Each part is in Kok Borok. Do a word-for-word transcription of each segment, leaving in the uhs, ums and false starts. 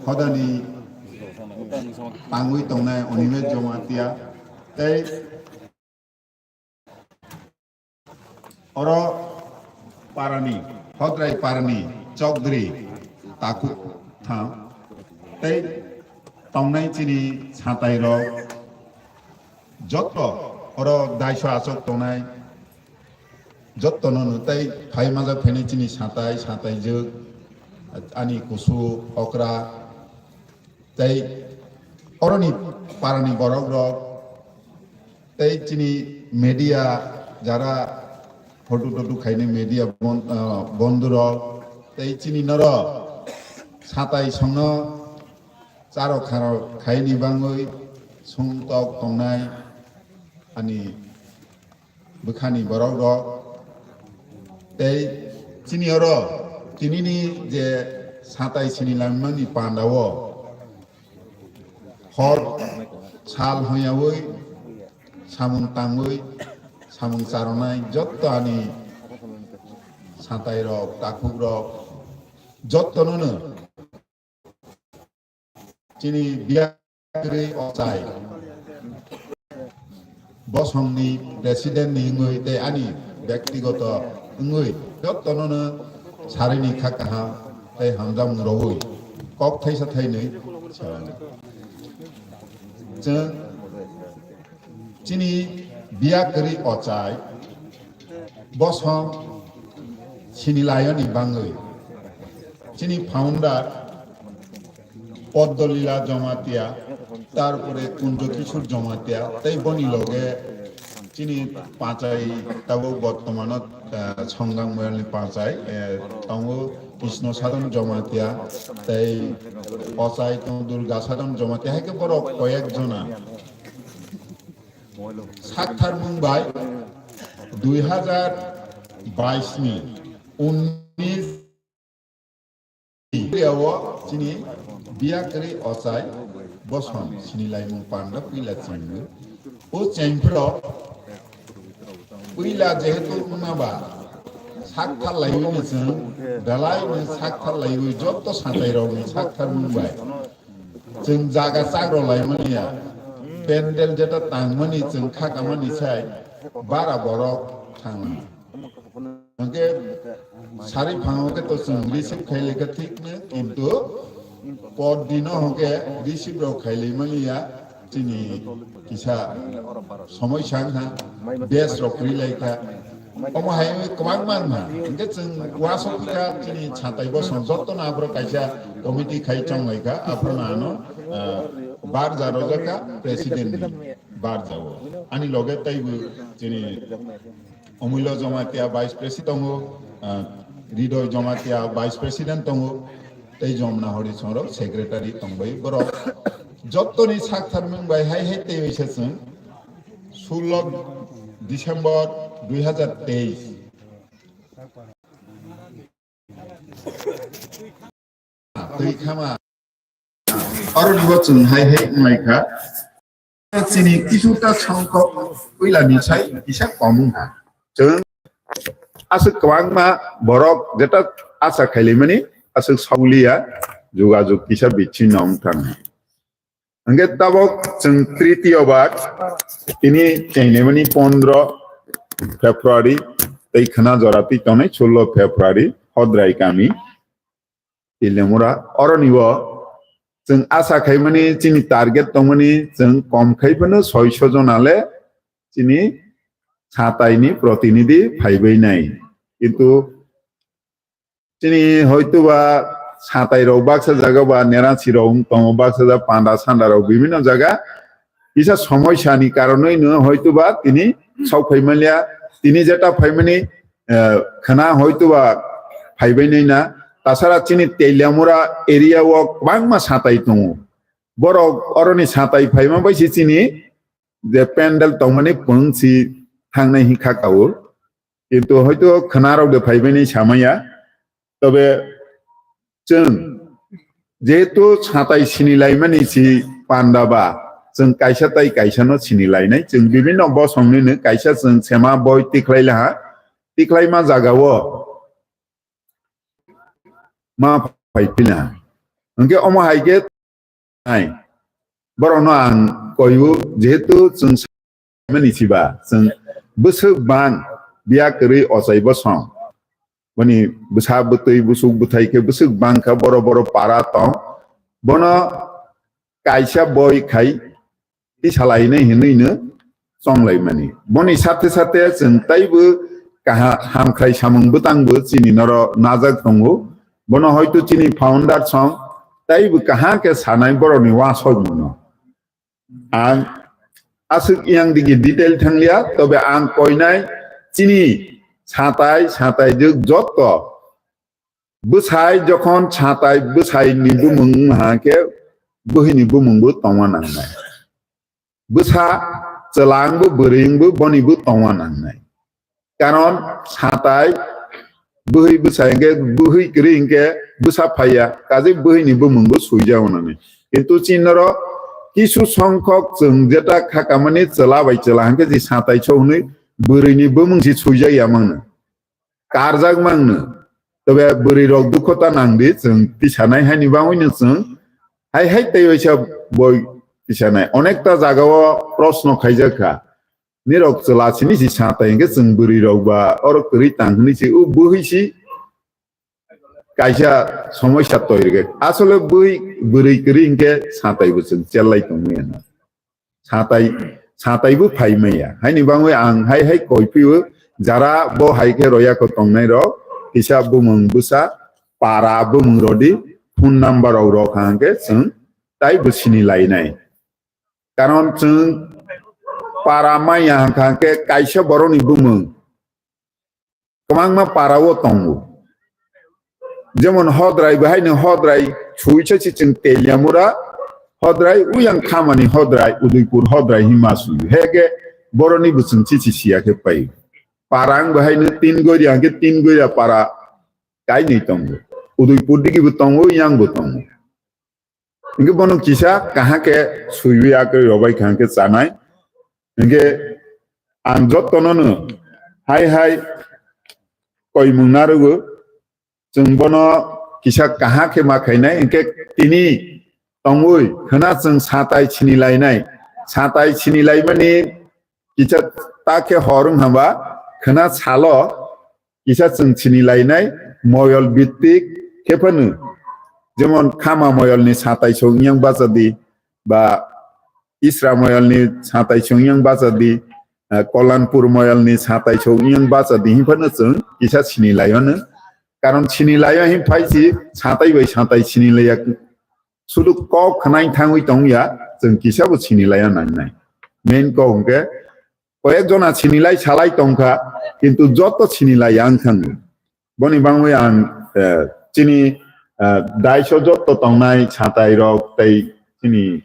hodani tangwi tongnai Animesh Jamatia tei oro parani, Hodrai parani Chokdri Takhuk Thang tei tongnai chini satai rok jotto oro daiso achuk tongnai jotto no tei phai majak phainai chini satai, satai jwk, ani kusu, okra, tei oroni parani borok rok, tei chini media jara photo toto khainai media bon-, ah, bondhu rok, tei chini norok satai songno charo kharo khaini bangwi sung tok tongnai ani bwkhani borok rok tei chini oro tinini je satai sini langmani panda o hor sal hoyawi samung tangwi samung charonai jotto ani satai rok takhuk rok jotto nono chini biya kwrwi ochai bosongni president ni wngwi tei ani byaktigoto wngwi jottono no sarini kha kaham tei hamjakmung rwui kok thaisa thainwi salango. Chwng chini biya kwrwi ochai bosong sini layoni bangwi chini founder Poddolila Jamatia, tarpore Kunjo Kishore Jamatia, tei boni loge chini pachai tabuk bortomano, ah, Songgang Moyalni pachai, eh, tongo Krishna Sadhan Jamatia, tei ochai tongo Durga Sadhan Jamatia, hai khe borok koyek jona. Sakthar mung bai dui hazar bais ni unnis o chini biya kwrwi ochai bosong sini laimung panda puila chengwi. O chengphro puila jehetu wngma ba sakthar laiwi ni chwng belai ni sakthar laiwi jotto satai rok ni sakthar mung bai. Chwng jaga chak rw lai mani ya. Pendel jeta tang mani chwng kha ka mani sai bara borok thang. Hwnkhe sari phango khe to chwng receive khai lai kha thik no, kintu por dino hwnkhe receive rok khai lai mani ya chini kisa somoi sang ha, bes rok kwrwi lai kha. Omo hai wngwi kwbangma wngkha. Hwnkhe chwng uansuk kha chini satai bosong jotto no aphuru kaisa committee khai chong lai kha, aphuru no ano, ah, barja rojak kha president ni barja o. Ani loge taibo chini Omulyo Jamatia vice president tongo, ah, Ridoy Jamatia vice president tongo, tei Jomna Hori Chongrok secretary tongbai borok. Jottoni sak tharmung bai hai hai tei waisa chwng sullo December dui hazar teis. Twi khama. Oro nibo chwng hai hai wnglaikha. Chini kisuta songkok puila ni sai kisa kom wngkha. Chwng aswk kwbangma borok jeta asa khailaimani aswk sauliya jugajug kisa bichino wngthang. Hwnkhe tabok chwng tritiyo bar tini chengnaimani pondro February tei khwna jora twi tongnai sullo February Hodrai kami Tilemura. Oroni o chwng asa khaimani chini target tongmani chwng kom khai phano soiso jona le chini satai ni protinidhi phaibai nai. Kintu chini hoituba satai rok baksa jaga ba nerasi rok wng tongo, baksa jaga panda sanda rok bibinno jaga kisa somoisa ni karonoi no hoituba tini sok phai manliya, tini jeta phaimani, eh, khwna hoituba phaibai nai na, tasara chini Teliamura area o kwbangma satai tongo, borok oroni satai phaima bai se chini je pendel tongmani pung si thangnai hinkha kao. Kintu hoito khwnarok de phaibaini samaya. Tobe chwng jehetu satai sini laimani si panda ba, chwng kaisa tai kaisa no sini lainai. Chwng bibinno bosongni no kaisa chwng sema boi tikhlai laha, tikhlaima jaga o ma phai phila. Hwnkhe omo hai khe nai. Borokno ang koiyo, jehetu chwng mani siba, chwng bwswk bang biya kwrwi ochai bosong. Boni bwsa bwtwi busuk bwthai khe bwswk bang kha, boro boro para tong. Bono kaisa boi khai tisalainai hinwi no chonglaimani. Boni sathe sathe chwng taibo kaha-, hamkhrai samung bwtangbo chini noro najak tongo. Bono hoito chini founder song taibo kaham khe sanai borokni uansukmungno. Ang aswk yang digi detail thanglia, tobe ang koinai chini satai, satai jwk jotto bwsai jokhon satai bwsai ni bumung wngha khe bwhwi ni bumung bo tongma nangnai. Bwsa chwla wngbo bwrwi wngbo boni bo tongma nangnai. Karon satai bwhwi bwsa hinkhe bwhwi kwrwi hinkhe bwsa phaiya, kaje bwhwi ni bumung bo suijak nani. Kintu chini noro kisu songkhok chwng jeta khakamani chwla bai chwla hinkhe je satai so hwnwi bwrwi ni bumung se suijak ya mangno. Karjak mangno. Tobe bwrwi rok dukho ta nangdi chwng tisanai haini bangwi no chwng hai hai tei waisa boi tisanai. Onekta jaga o proshno khaijak kha. Nirok chwla sini si satai hinkhe chwng bwrwi rok ba oro kwrwi tang hwnwi si u bwhwi si kaisa somosya toirge. Asole bwrwi, bwrwi kwrwi hinkhe satai bo chwng chellai tongmaya na. Satai, satai bo phai maya. Haini bangwi ang hai hai koi phio jara bo hai khe roya ko tongnai rok kisa bumung bwsa para bumung rodi phone number rok rok hang khe chwng tai bo sini lainai. Karon chwng para maya hang khe kaisa borok ni bumung kwbangma para o tongo. Jemon Hodrai bo haino Hodrai suisa si chwng Teliamura Hodrai, uyang khamani Hodrai, Udaipur Hodrai hima suyo. Hege boroni bo chwng chichi siya khe pai. Parang bo haino tin goria hwnkhe tin goria para kainwi tongo. Udaipur digi bo tongo, yang bo tongo. Hingke bono kisa kaham khe suiwi akwrwi robai kaham khe chanai. Hingke ang jotono no hai hai koimung narwgo, chwng bono kisa kaham khe ma khainai, hingke tini tongwi khwna chwng satai sini lainai, satai sini laimani kisa ta khe hor wng hwnba khwna salo kisa chwng sini lainai moyol bittik khe phano, jemon Khama moyolni satai song yang bacha di, ba Isra moyolni satai song yang bacha di, eh, Kollanpur moyolni satai song yang bacha di, himphano chwng kisa sini laio no. Karon sini laio him phai si satai bai satai sini laiya. Sudu kok khwnai thangwi tongya, chwng kisa bo sini laio nangnai. Main kok hwnkhe koyek jona sinilai salai tongkha, kintu joto sinilai ang thangwi. Boni bangwi ang, eh, chini, eh, daiso joto tongnai satai rok tei chini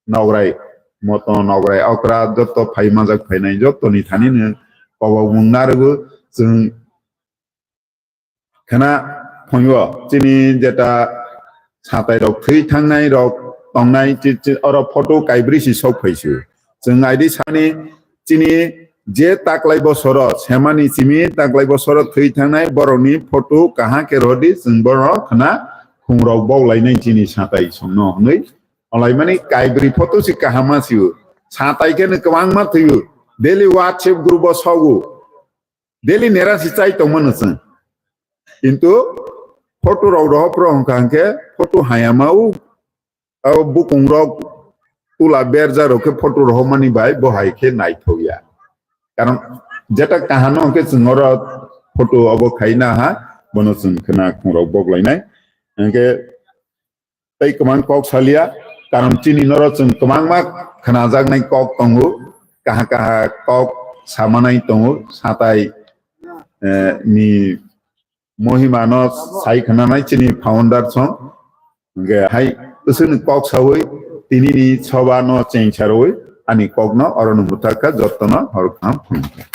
nograi, moto nograi okra joto phai majak phainai jotoni thani no kobok mung narwgo chwng khwna phungo chini jeta satai rok thwi thangnai rok tongnai chi, chi, oro photo kaibri si sok phaisu. Chwng aidi sani chini je taklai bosoro, semani simi taklai bosoro thwi thangnai borokni photo kaham khe rodi chwng borok khwna khungrok boklainai chini satai songno hwnwi. Olaimani kaibri photo si kaham ma sio. Satai khe no kwbangma thwio. Daily WhatsApp group o sogo. Daily nera si chai tongmano chwng. Kintu photo rok rohor phro hwnkha hwnkhe photo hayama o, o bukung rok tula berja rok khe photo rohormani bai bo hai khe naithokya. Karon jeta kahano hwnkhe chwng oro photo obo khaina ha, bono chwng khwna khungrok boklainai. Hwnkhe tei kwbang kok salia, karon chini noro chwng kwbangma khwnajaknai kok tongo, kaha kaha kok samanai tongo, satai, eh, ni mohima no sai khwnanai chini founder song, hwnkhe hai bwswkni kok sawi tini ni soba no cheng sarwi ani kok no oro no muthakha jotono hor kaham phunukha.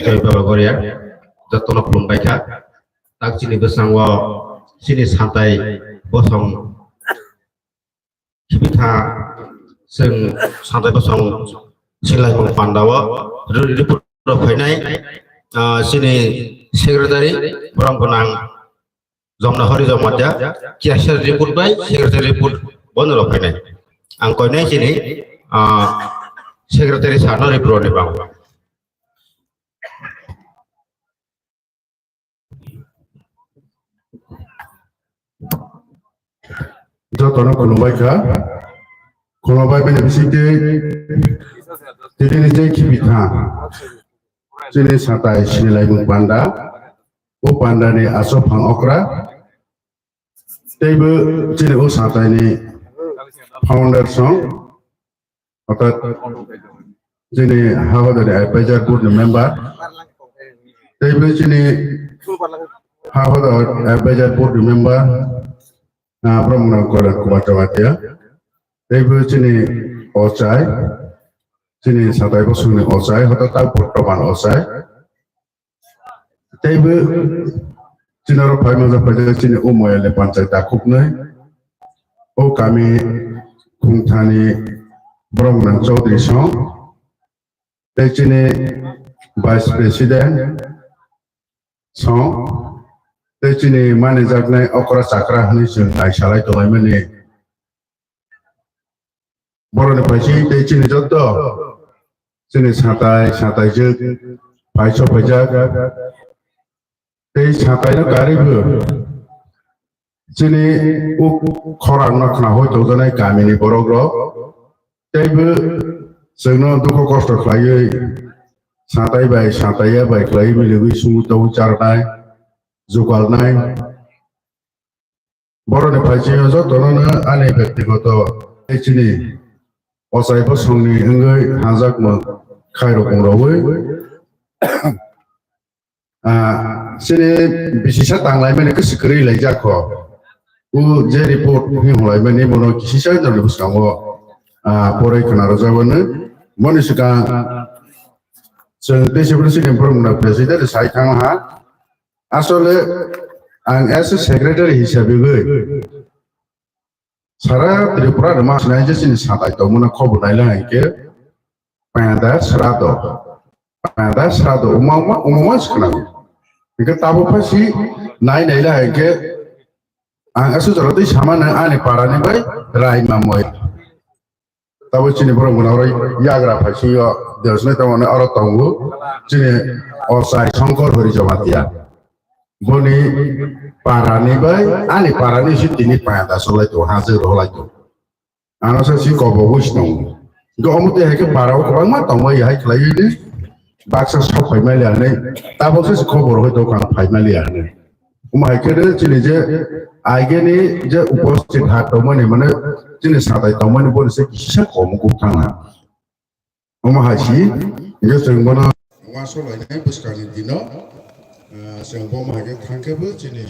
Jai Baba Goria, jotono khulumbai kha. Tak chini bwskango chini Santai bosong khibitha, chwng Santai bosong silaimung pandao ri-, report rok phainai, ah, chini secretary borok gwnang Jomna Hori Jamatia, cashier report bai secretary report bono rok phainai. Ang koinai chini, ah, secretary sir no report ni bang. Jotono khulumbai kha. Khulumbai bini bisingtwi tini je khibi tha. Chini Santai sinilaimung panda. O panda ni aswk phang okra. Teibo chini o Santai ni founder song. Orthat chini Hahodani Advisor Board ni member, teibo chini Hahodani Advisor Board ni member, ah, Brahmana Golan Kumar Jamatia, teibo chini ochai, chini Santai bosongni ochai, orthat tak bortoman ochai. Teibo chini oro phai manjak paijak chini o Moyalni panchayat takhuknwi, o kami khungthani borok nang Chaudhary song, tei chini vice president song, tei chini manijaknai okra chakra hwnwi chwng naisalai tonglaimani. Borokni phaising tei chini joto chini Santai, Santaijwk, phaiso phaijak tei Santaino karwibo chini o khorangno khna hoi tongjaknai kamini borokrok teibo chwngno dukho kosto khlaiwi Santai bai Santaiya bai khlaiwi miligwi sungwi tongwi charwnai, jugalnai. Borokni phaisingo jotono ani byaktigoto tei chini ochai bosongni wngwi hamjakmung khairokmung rwui, ah, chini bisisa tanglaimani kwswk kwrwi laijak kho. O je report hinlaimani bono kisisa norni bwskango, ah, poroi khna rwjak mano. Boni swkang chwng tei chini borokno president sai thang ha. Asole ang as a secretary hisabe bai sara Tripura ni ma sinai je chini Santai tongmani khobor naila hinkhe panda srado, panda srado uma uma uma uma sikna. Hinkhe tabo phasi nai naila hinkhe ang aswk jora twi samano ani para ni bai rai mamoi. Tabo chini borok mwnang oro yagra phaisingo dersonai tamo oro tongo chini ochai Songkor Hori Jamatia. Boni parani bai ani parani si tini paya da solai to haje rohlai to. Ano sa si kobo wis nong. Go omo te hai ke para o kwbangma tongmai hai khlai ni. Baksa sok phai mali anai, tabok se khobor hoi dokan phai mali anai. Omo hai khe chini je aigeni je uposthit ha tongmani mane chini Santai tongmani boni se kisa kom kuk thangna. Omo hai si je chwng bono waso lainai bwskangni dino, eh, chwng bomo hai khe thang khe bo chini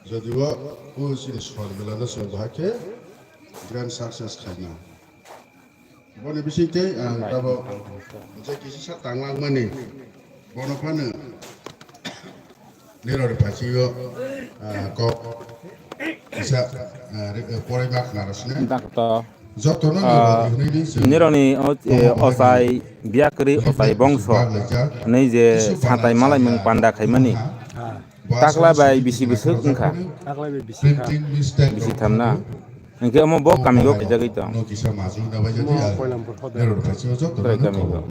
jodi o, o chini sor belano chwng bahai khe grand success khaina. Boni bisingtwi ang tabo je kisisa tanglang mani, bono phano nirok ni phaisingyo, ah, kok kisa, ah, re-, eh, porai mak naro sine. Jotono, ah, nirok ni hwnwi di chwng nirok ni o, eh, ochai biya kwrwi, ochai bongso hwnwi je satai malai mung panda khaimani. Takla bai bisi bwswk wngkha. Takla bai bisi kha. Bisi thamna. Hinkhe omo bo kami o khaijagwi tong. Omo Koilampur hoda. Trai kami o.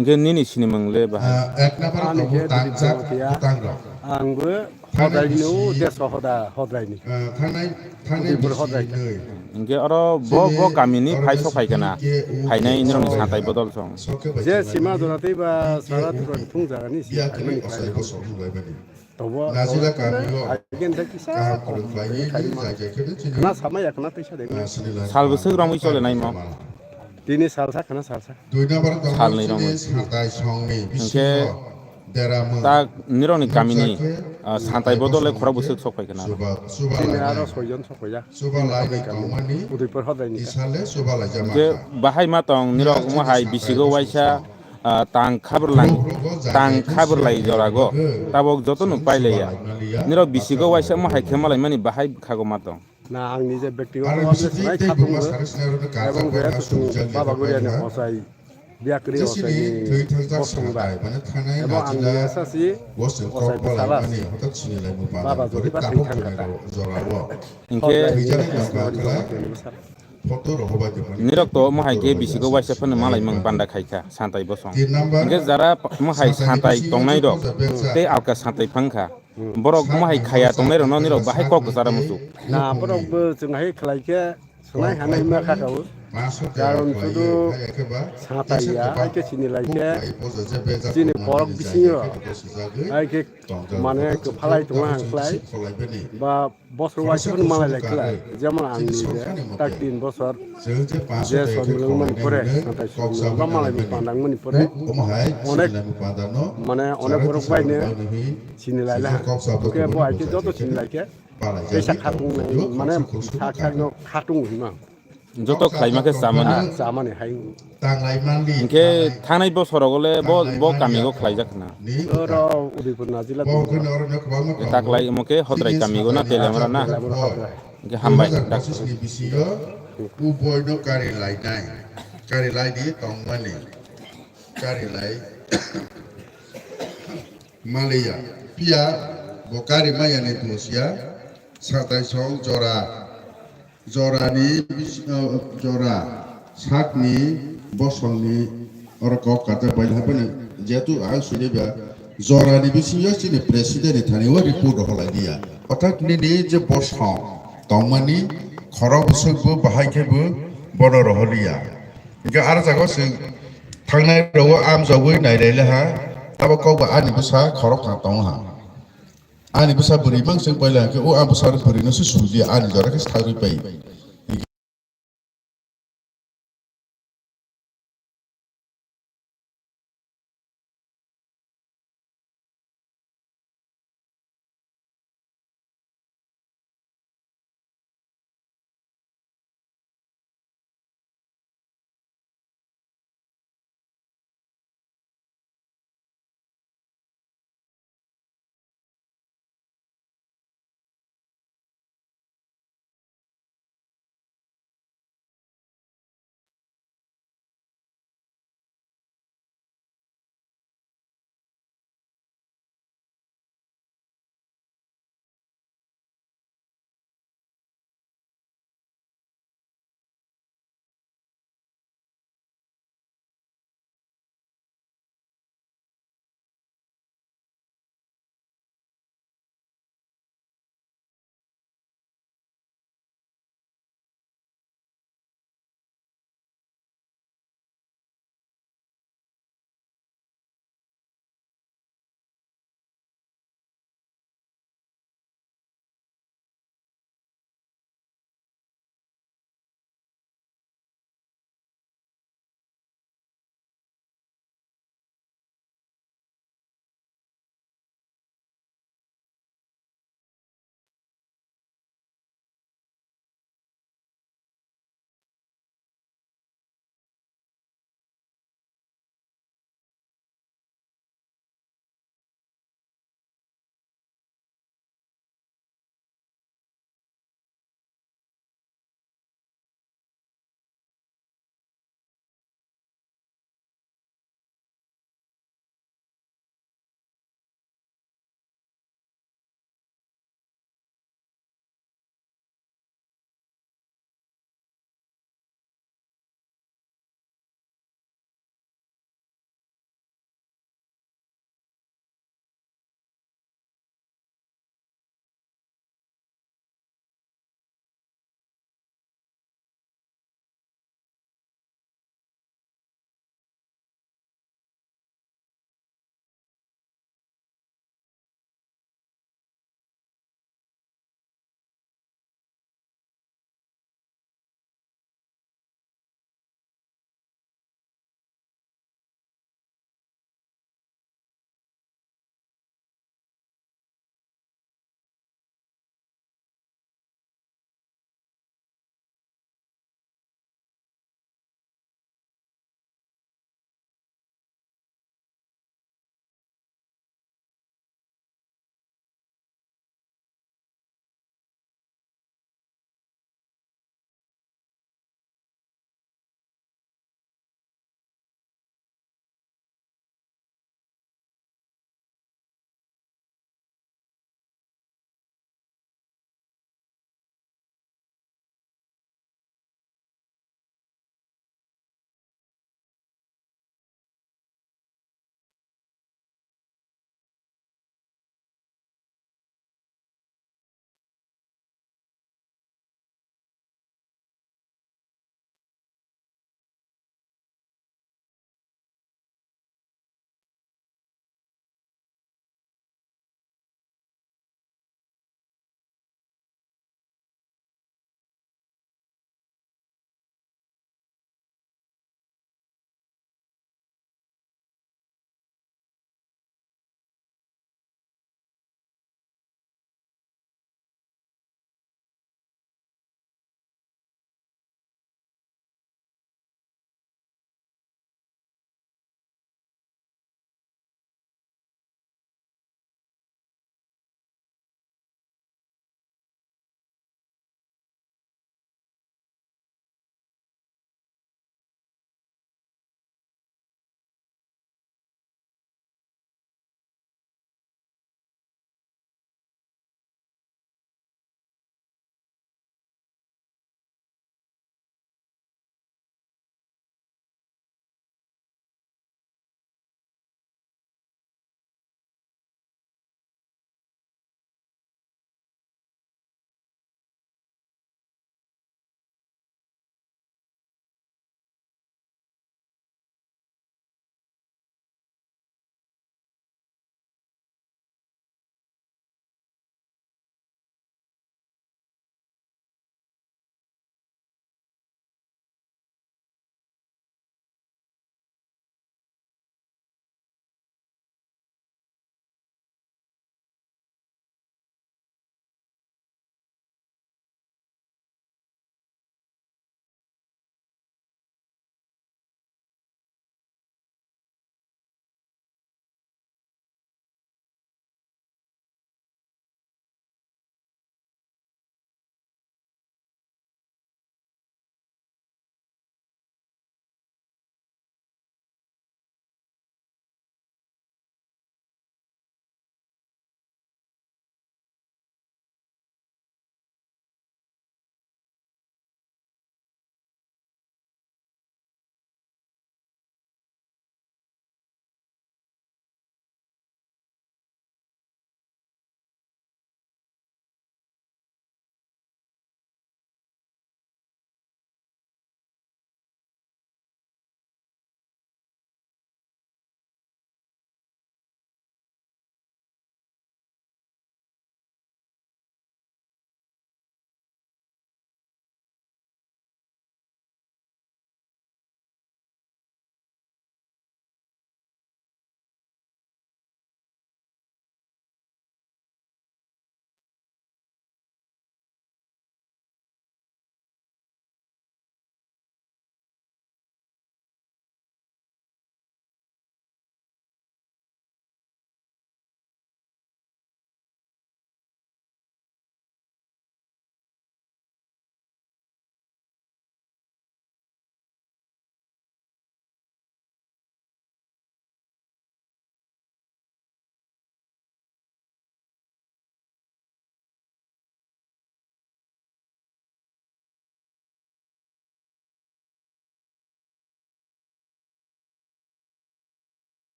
Hingke nini sinimung le bahai? Ah, ek number Ani khe Dudip Jamatia. Ang bo Hodai ni o deso hoda, Hodai ni. Dudipur Hodai. Hingke oro bo, bo kami ni phai sok phai kana. Phainai nirok ni satai bodol song. Je sima jora tei ba sara tukra ni phung jaga ni si phaimani khlai. Tobo Najila kami o agenda kisa kaham khulum khlai ni jai jai khe de chini khna sama ya khna tei sa de. Sal bwswk romwi chole nai mo? Tini salsa khna salsa. Salnwi romwi. Hingke ta nirokni kamini, ah, santai bodol le khorok bwswk sok phai khna. Chini aro soijon sok phai ya. Udaipur hodai ni. Hingke bahai ma tong nirok omo hai bisigo waisa, ah, tang khabrwlai, tang khabrwlai jorago. Tabok joto no pailaiya. Nirok bisigo waisa omo hai khe malaimani bahai khago ma tong. Na, ang nije bektigoto bhabe sanai khatung bo, ebong je kutung Baba Guriani ochai, biyakri ochai ni bosong bai. Ebong ang nije sasi ochai bwsala si. Baba jodi ba thwi thang kha ta. Hingke nirok to omo hai khe bisigo waisa phano malaimung panda khai kha santai bosong. Hingke jara omo hai santai tongnai rok tei alka santai phang kha. Borok omo hai khaya tongnai rok no nirok bahai kok kwcharo muchuk. Na borok bo chwng hai khlai khe swngna hanai ma kha kha o. Karon sudu satai ya, hai khe sini lai khe chini borok bisingo hai khe mane kwphalai tongma hang khlai ba bosor waisa phano malai lai khlai. Jemon ang nije tak tin bosor je sor mulung mani pore, satai sor mulung ba malai mani pandang mani pore onek mane onek borok bai no sini lai laha. Hingke bo hai khe joto sini lai khe teisa khatung nai, mane sak sak no khatung hima. Joto khlaima khe chamani. Ah, chamani hai. Hingke thangnai bosorogo le bo, bo kamigo khlaijak khna. Oro Udaipur Najila. Taklai omo khe Hodrai kamigo na Teliamura na? Teliamura Hodrai. Hingke hambai. Bisingo uboi no kari lainai. Kari lai di tongmani. Kari lai. Maliya, phiya bo kari maya ni dosia, satai song jora, jora ni bis-, o, jora sakni bosong ni oro kok kata bai habai ni jetu ang sini ba jora ni bisingo chini president ni thani o report rok lai dia. Otak nini je bosong tongmani khorok bwswk bo bahai khe bo bono roholiya. Hingke aro jaga se thangnai rogo amjogwi nailaila ha, abo kok ba ani bwsa khorok thang tongo ha. Ani bwsa bwrwi mang chwng paila hwnkhe o a bwsa bwrwino se sudi ani jora khe se thagwi pai.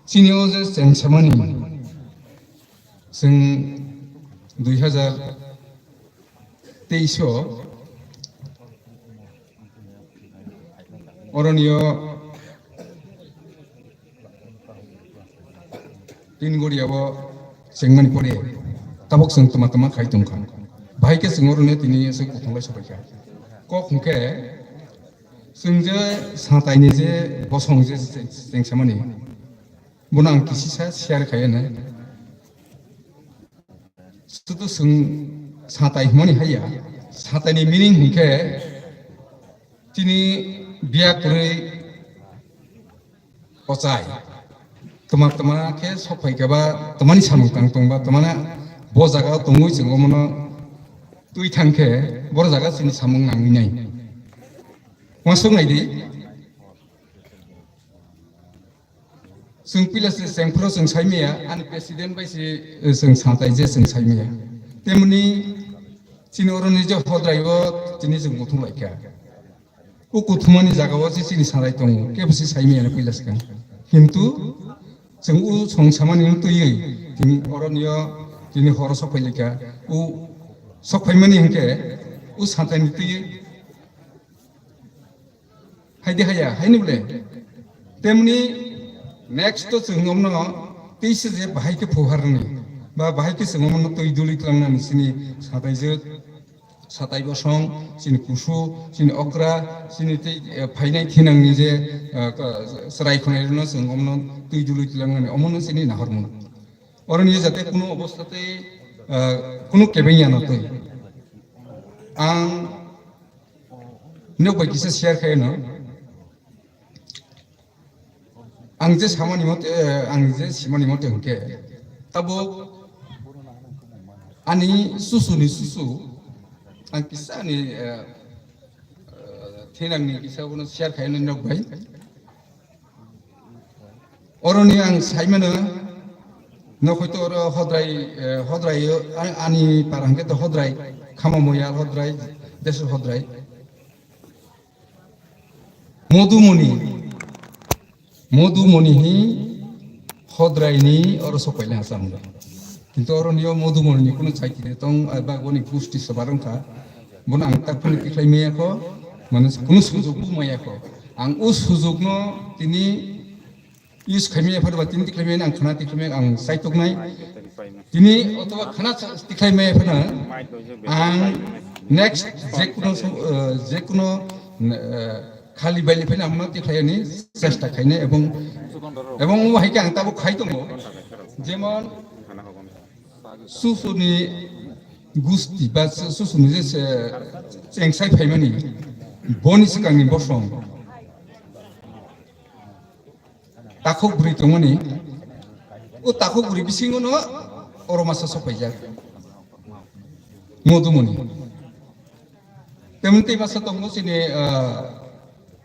Chini o je chengsamani, chwng dui hazar teis o oroni o tin goriya o chengmani pore tabuk chwng tama tama khai tongkha. Bahai khe chwng oroni tini se kuthumbai sobaikha. Kok hwnkhe chwng je satai ni je bosong je chengsamani, bono ang kisisa share khai ano. Sudu chwng satai hwnmani haiya, satai ni meaning hwnkhe tini biya kwrwi ochai. Tama tama khe sok phai khe ba tamani samung tang tong ba tamana bo jaga o tongwi chwng omono twi thang khe boro jaga chini samung nangwi nai. Uansuk nai di. Chwng puila se chengphuru chwng saimaya, ani president bai se, eh, chwng satai je chwng saimaya. Temni chini oroni je hodrai o tini chwng muthung laikha. O kuthumani jaga o je chini satai tongo, kebo se saimaya na puila swkang. Kintu chwng o chwng samani no twiwi tini oroni o tini horo sok phai laikha. O sok phaimani hwnkhe o satai ni twiwi Haidi haya, haini bole. Temni next to chwng omno teisa je bahai khe phuharni. Ba bahai khe chwng omno twi duli tlangnani chini satai je, satai bosong, chini kusu, chini okra, chini tei, eh, phainai thinangni je, eh, ka-, chwrai khonai rwno chwng omno twi duli tlangnani, omono chini nahormung. Oroni jate kuno obostate, eh, kuno kebeng ya na twi. Ang Nok bai kisa share khai no. Ang je samani mote, eh, ang je simani mote hwnkhe, tabuk ani susu ni susu, ang kisa ni, eh, eh, thinang ni kisa bono share khai no nok bai. Oroni ang saimano, nok hoito oro hodrai, eh, hodrai, a-, ani para hwnkhe to hodrai, Khama Moyal hodrai, Desur hodrai. Modumoni, Modumoni hi hodrai ni oro sopaila ha samung. Kintu oroni o Modumoni ni kunu chaitine tong, ah, bagoni gusti sobar wngkha. Bono ang takhuni tikhlai maya kho, mane kunu sujukbo maya kho. Ang o sujukno tini use khaimaya phano ba tini tikhlaimaya ang khana tikhlaimaya ang saitok nai. Tini otoba khana tikhlai maya phano ang next jekuno, eh, jekuno, eh, khali baili phano ang tikhlai ni chesta khainai ebong, ebong o hai khe ang tabuk khai tongo. Jemon susuni gusti ba susuni je se chengsai phaimani boni swkangni bosong. Takhuk bwrwi tongmani, o takhuk bwrwi bisingo no oro masa sopaijak. Modumoni. Temon tei masa tongo chini, ah,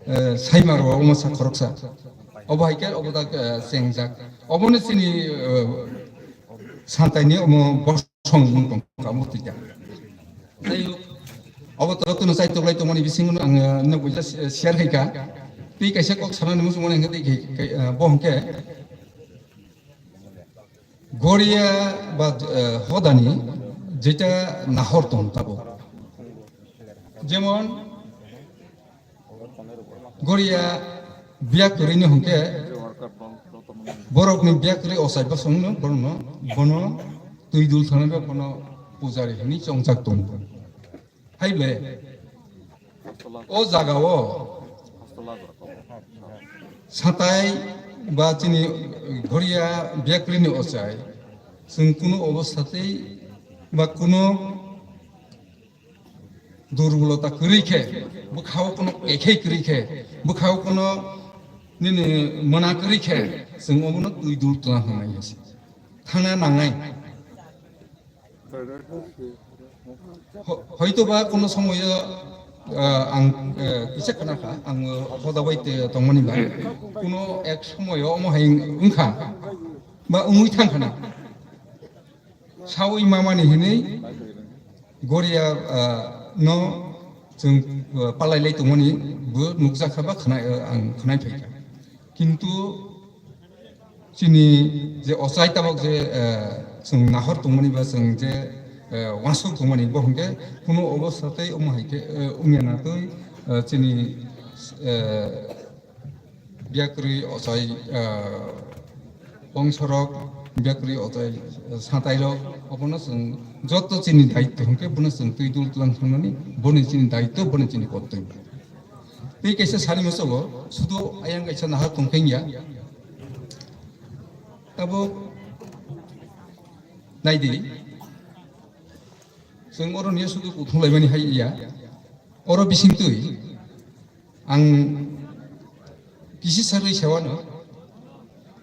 eh, Saimaro o masa khoroksa. Obo hai khe obo dak, eh, chengjak. Obono chini, eh, santaini omo bos- song wng tong kha, omo twi kha. Tei obo toro tino chai toklai tongmani bisingo ang, eh, no buja share khai kha. Tei kaisa kok sanani muchungmani hwnkhe tei khai, khai, eh, bo hwnkhe Goria ba, eh, hodani jeta nahor tong tabuk. Jemon Goria biya kwrwini hwnkhe borokni biya kwrwi ochai bosongno borokno bono twi dul thangwi bono pujari hwnwi chongjak tongo. Hai ble o jagao satai ba chini Goria biya kwrwini ochai chwng kunu obosthatwi ba kunu durbolota kwrwi khe, bwkhao kono ekhei kwrwi khe, bwkhao kono nini mona kwrwi khe, chwng omono twi dul tona hwnwi thangna nangnai. Ho-, hoito ba kono somoyo, ah, ang, eh, kisa khna kha, ang hoda bai te tongmani ba, kono ek somoyo omo hai wngkha ba wngwi thang khna. Sawi mamani hinwi Goria, ah, no chwng, ah, palai lai tongmani bo nukjakha ba khna-, ah, ang khnai phaikha. Kintu Chini je ochai tabok je, eh, chwng nahor tongmani ba chwng je, eh, uansuk tongmani bo hwnkhe kuno obostha tei omo hai khe, eh, wngya na twi, eh, chini, eh, biyakrwi ochai, eh, bongsorok, biyakrwi ochai, eh, satairok, obono chwng joto chini daityo hwnkhe bono chwng twi dul tlang thangmani, boni chini daityo, boni chini kortobyo. Tei kaisa sani mosogo, sudu ayang kaisa nahar tongkhe wngya. Tabuk naidi, chwng oro niya sudu kuthung laimani hai ya. Oro bisingtwi ang kisi sarwi sewano.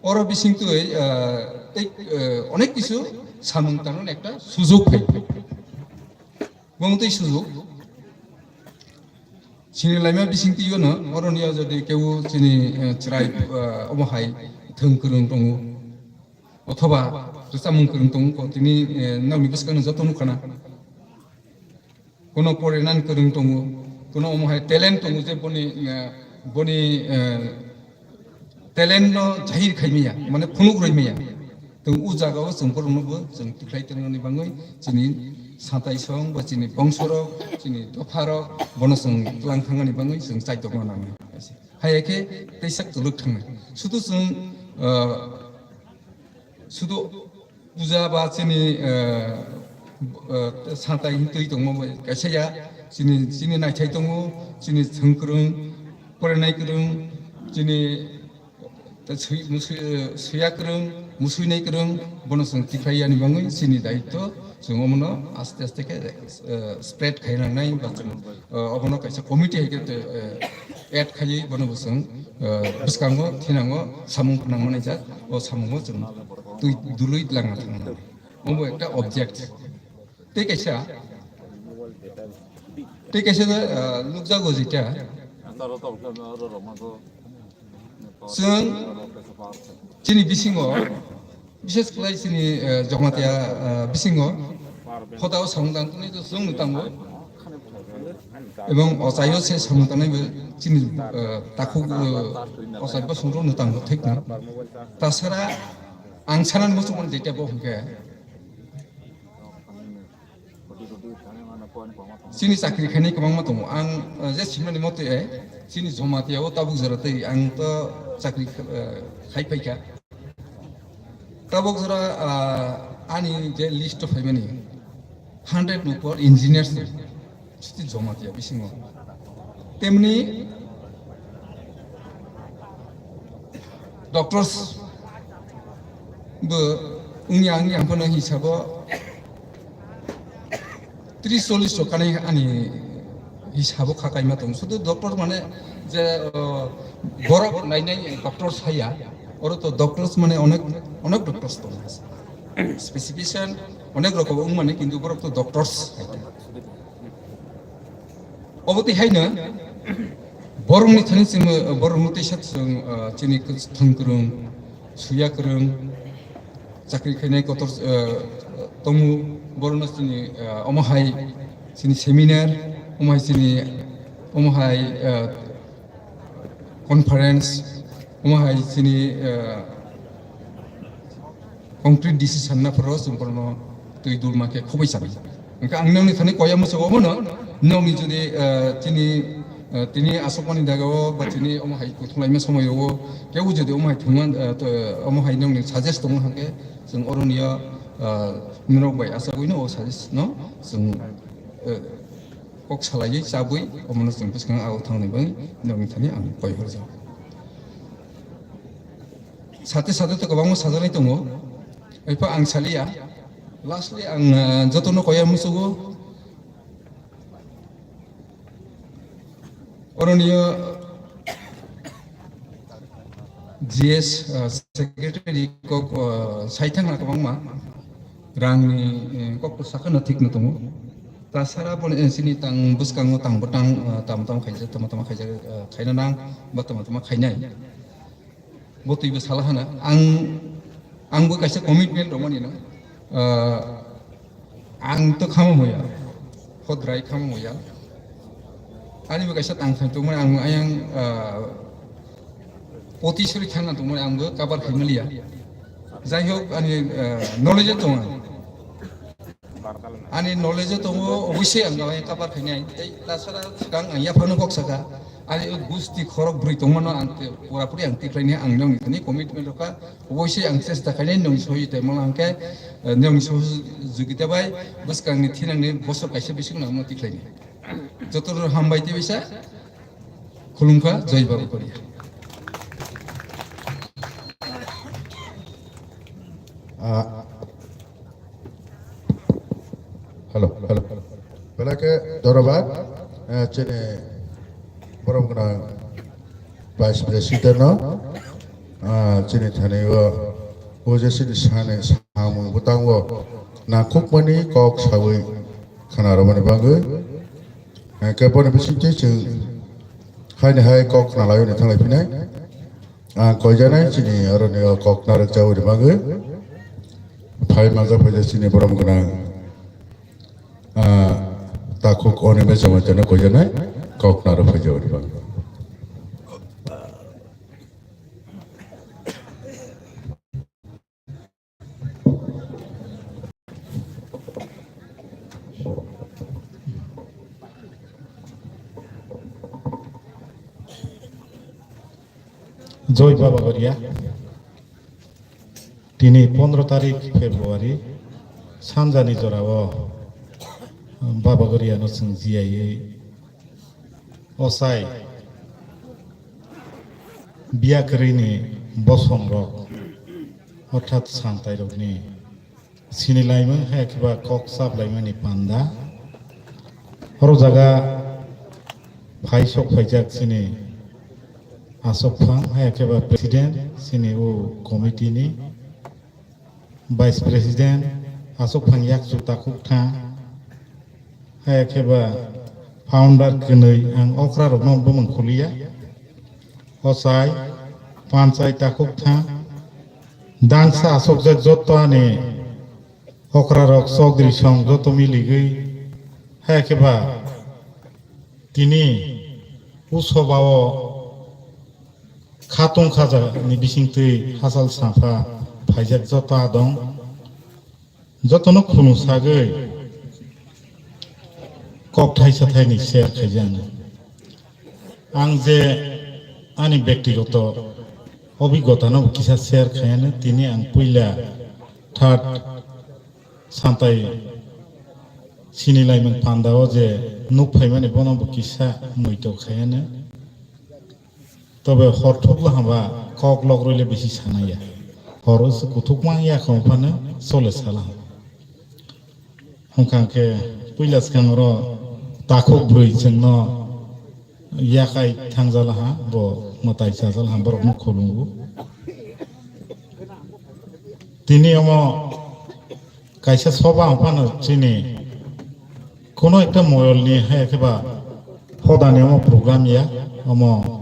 Oro bisingtwi, ah, tei, ah, onek kisu samung tangnani ekta sujok phai. Bongtwi sujok. Chini laima bisingtwi yono, oro niya jodi kewu chini, eh, chwrai, eh, omo hai thwng kwrwng tongo. Othoba rwchapmung kwrwng tongo, ko tini, eh, nokni bwskango joto nukha na. Kuno porinani kwrwng tongo, kuno omo hai talent tongo je boni, eh, boni, eh, talent no jahir khai maya, mane phunuk rwi maya. Tong o jaga o chwng borok no bo chwng tikhlai tongmani bangwi chini satai song ba chini bongsorok, chini dopharok bono chwng tlang thangmani bangwi chwng chaitokma nangnai. Hai khe tei sak tuluk thangnai. Sudu chwng, ah, sudu puja ba chini, eh, eh, satai hintwi tongma bai kaisa ya, chini, chini naithai tongo, chini thwng kwrwng, porinai kwrwng, chini ta sui-, musui-, eh, suya kwrwng, musuinai kwrwng, bono chwng tikhlai yani bangwi chini daityo, chwng omono aste aste khe, eh, spread khai nangnai ba chwng, eh, obono kaisa committee hai khe, eh, add khaiwi bono bo chwng, eh, bwskango thinango samung phwnang manai jak, o samungo chwng twi dului langa thangna. Omo ekta object. Tei kaisa, tei kaisa, ah, nukjago jeta. Chwng chini bisingo, bises khlai chini, eh, Jamatia, ah, bisingo, hotao samung tang tongwi chwng nuktango. Ebong ochaio se samung tangnai bo chini, eh, takhuk, eh, ochai bosong rok nuktango thik no. Tasara ang sanani muchungmani jeta bo hwnkhe, chini chakri khainai kwbangma tongo. Ang, eh, je simani mote, eh, chini Jamatia o tabuk jora tei ang to chakri, eh, khai phaikha. Tabuk jora, ah, ani je list o phaimani hundred ni upor engineers ni, chini Jamatia bisingo. Temni doctors bo wngya, wngya phano hisabo tris chollish rok kanai ani hisabo kha kaima tongo. Sudu doctor mane je, o, borok nainai doctors haiya, oro to doctors mane onek, onek doctors tongo. Specification onek rokom wngmani, kintu borok to doctors hai. Obo twi haino borokni thani chwng, borokno teisa chwng, ah, chini kwthang kwrwng, suya kwrwng, chakri khainai kotor, ah, tongo, borokno chini, ah, omo hai chini seminar, omo hai chini, omo hai, ah, conference, omo hai chini, ah, concrete decision na phoro chwng borokno twi dulma khe khoboi sanai. Hwnkhe ang nokni thani koya muchungo omono, nokni jodi, eh, chini, eh, tini aswkmani jagao ba chini omo hai kuthung laima somoio kebo jodi omo hai thwngma, eh, to, omo hai nokni suggest tongma hwnkhe chwng oroni o, eh, norok bai achagwino o suggest no chwng, eh, kok salaiwi chabwi omono chwng bwskango agw thangnai bai nokni thani ang koi horjak. Sate sate to kwbangma sajaknai tongo. Epha ang saliya. Lastly ang, ah, jotono koya musugo. Oroniyo G S, ah, secretary kok, ah, saithang na kwbangma rangni, eh, kok sakano thik no tongo. Ta sara boni, eh, sini tang bwskango tang bwtang, ah, tamo tamo khaijak, tamo tamo khaijak, ah, khaina nang, ba tamo tamo khainai. Bo twibo sala hana. Ang, ang bo kaisa commitment rwmani no. Ah, ang to khama moya. Hodrai khama moya. Ani bo kaisa tang thang tongmani ang ayang, ah, poti suri thangna tongmani ang bo kabar khai maliya. Jai hok, ani, eh, knowledge tongo. Ani knowledge tongo, obviously ang gabay cover khainai. Tei tasara swkang ang yaphano kok saka. Ani o gusti khorok bwrwi tongmano ang te-, pura puri ang tikhlaini, ang nongni thani commitment rokha. Obviously ang chesta khainai, nong sohi tei mala hwnkhe, eh, nong sohi jugita bai bwskangni thinangni bosor kaisa bising nangno tikhlaini. Jotono hambai tei bisa. Khulumkha, Jai Baba Goria. Ah, hello, hello. Belai khe dhonnobad, eh, chini borom gwnang Vice President no, ah, chini thani o, o je chini sani samung bwtang o nangkukmani kok sawi khna rwmani bagwi. Hwnkhe boni bisingtwi chwng haini hai kok khna laio ni thanglai phinai. Ang koijanai chini aroni o kok narwk chawi ni bagwi. Phai manjak phaijak chini borom gwnang, ah, takhuk Oni Mesa Machano koijanai kok narwk phaijak ni bagwi. Joi Baba Goria. Tini pondro tarik February, sanjani jorao Baba Goriano chwng jiyaiwi ochai biya kwrwini bosongrok, orthat santairokni sinilaimung hai khe ba kok chaplaimani panda. Oro jaga phai sok phaijak chini asok phang hai khe ba president chini o committee ni. Vice President, aswk phang yakchu takhuk tha, hai khe ba founder kwnwi ang okra rokno bumung khuliya. Ochai, panchai takhuk tha, dangsa aswkjak jotto ani okra rok chokdri song joto miligwi, hai khe ba tini o sobao khatung khajani bisingtwi hachal sapha phaijak joto adong, jotono khulum sagwi kok thaisa thaini share khaijak. Ang je ani bektigoto obigotano kisa share khaiyano, tini ang puila third santai sinilaimung pandao je nuk phaimani bono bo kisa muito khaiyano. Tobe hor thukla haba kok lok roile bisi sanaya. Hor se kuthuk mang ya khong phano sole sala. Hongkha khe puila swkang oro takhuk bwrwi chwngno yakai thangjala ha, bo mwtai chajala ha, borokno khulungo. Tini omo kaisa soba hongphano chini kuno ekta moyolni hai khe ba hodani omo program ya, omo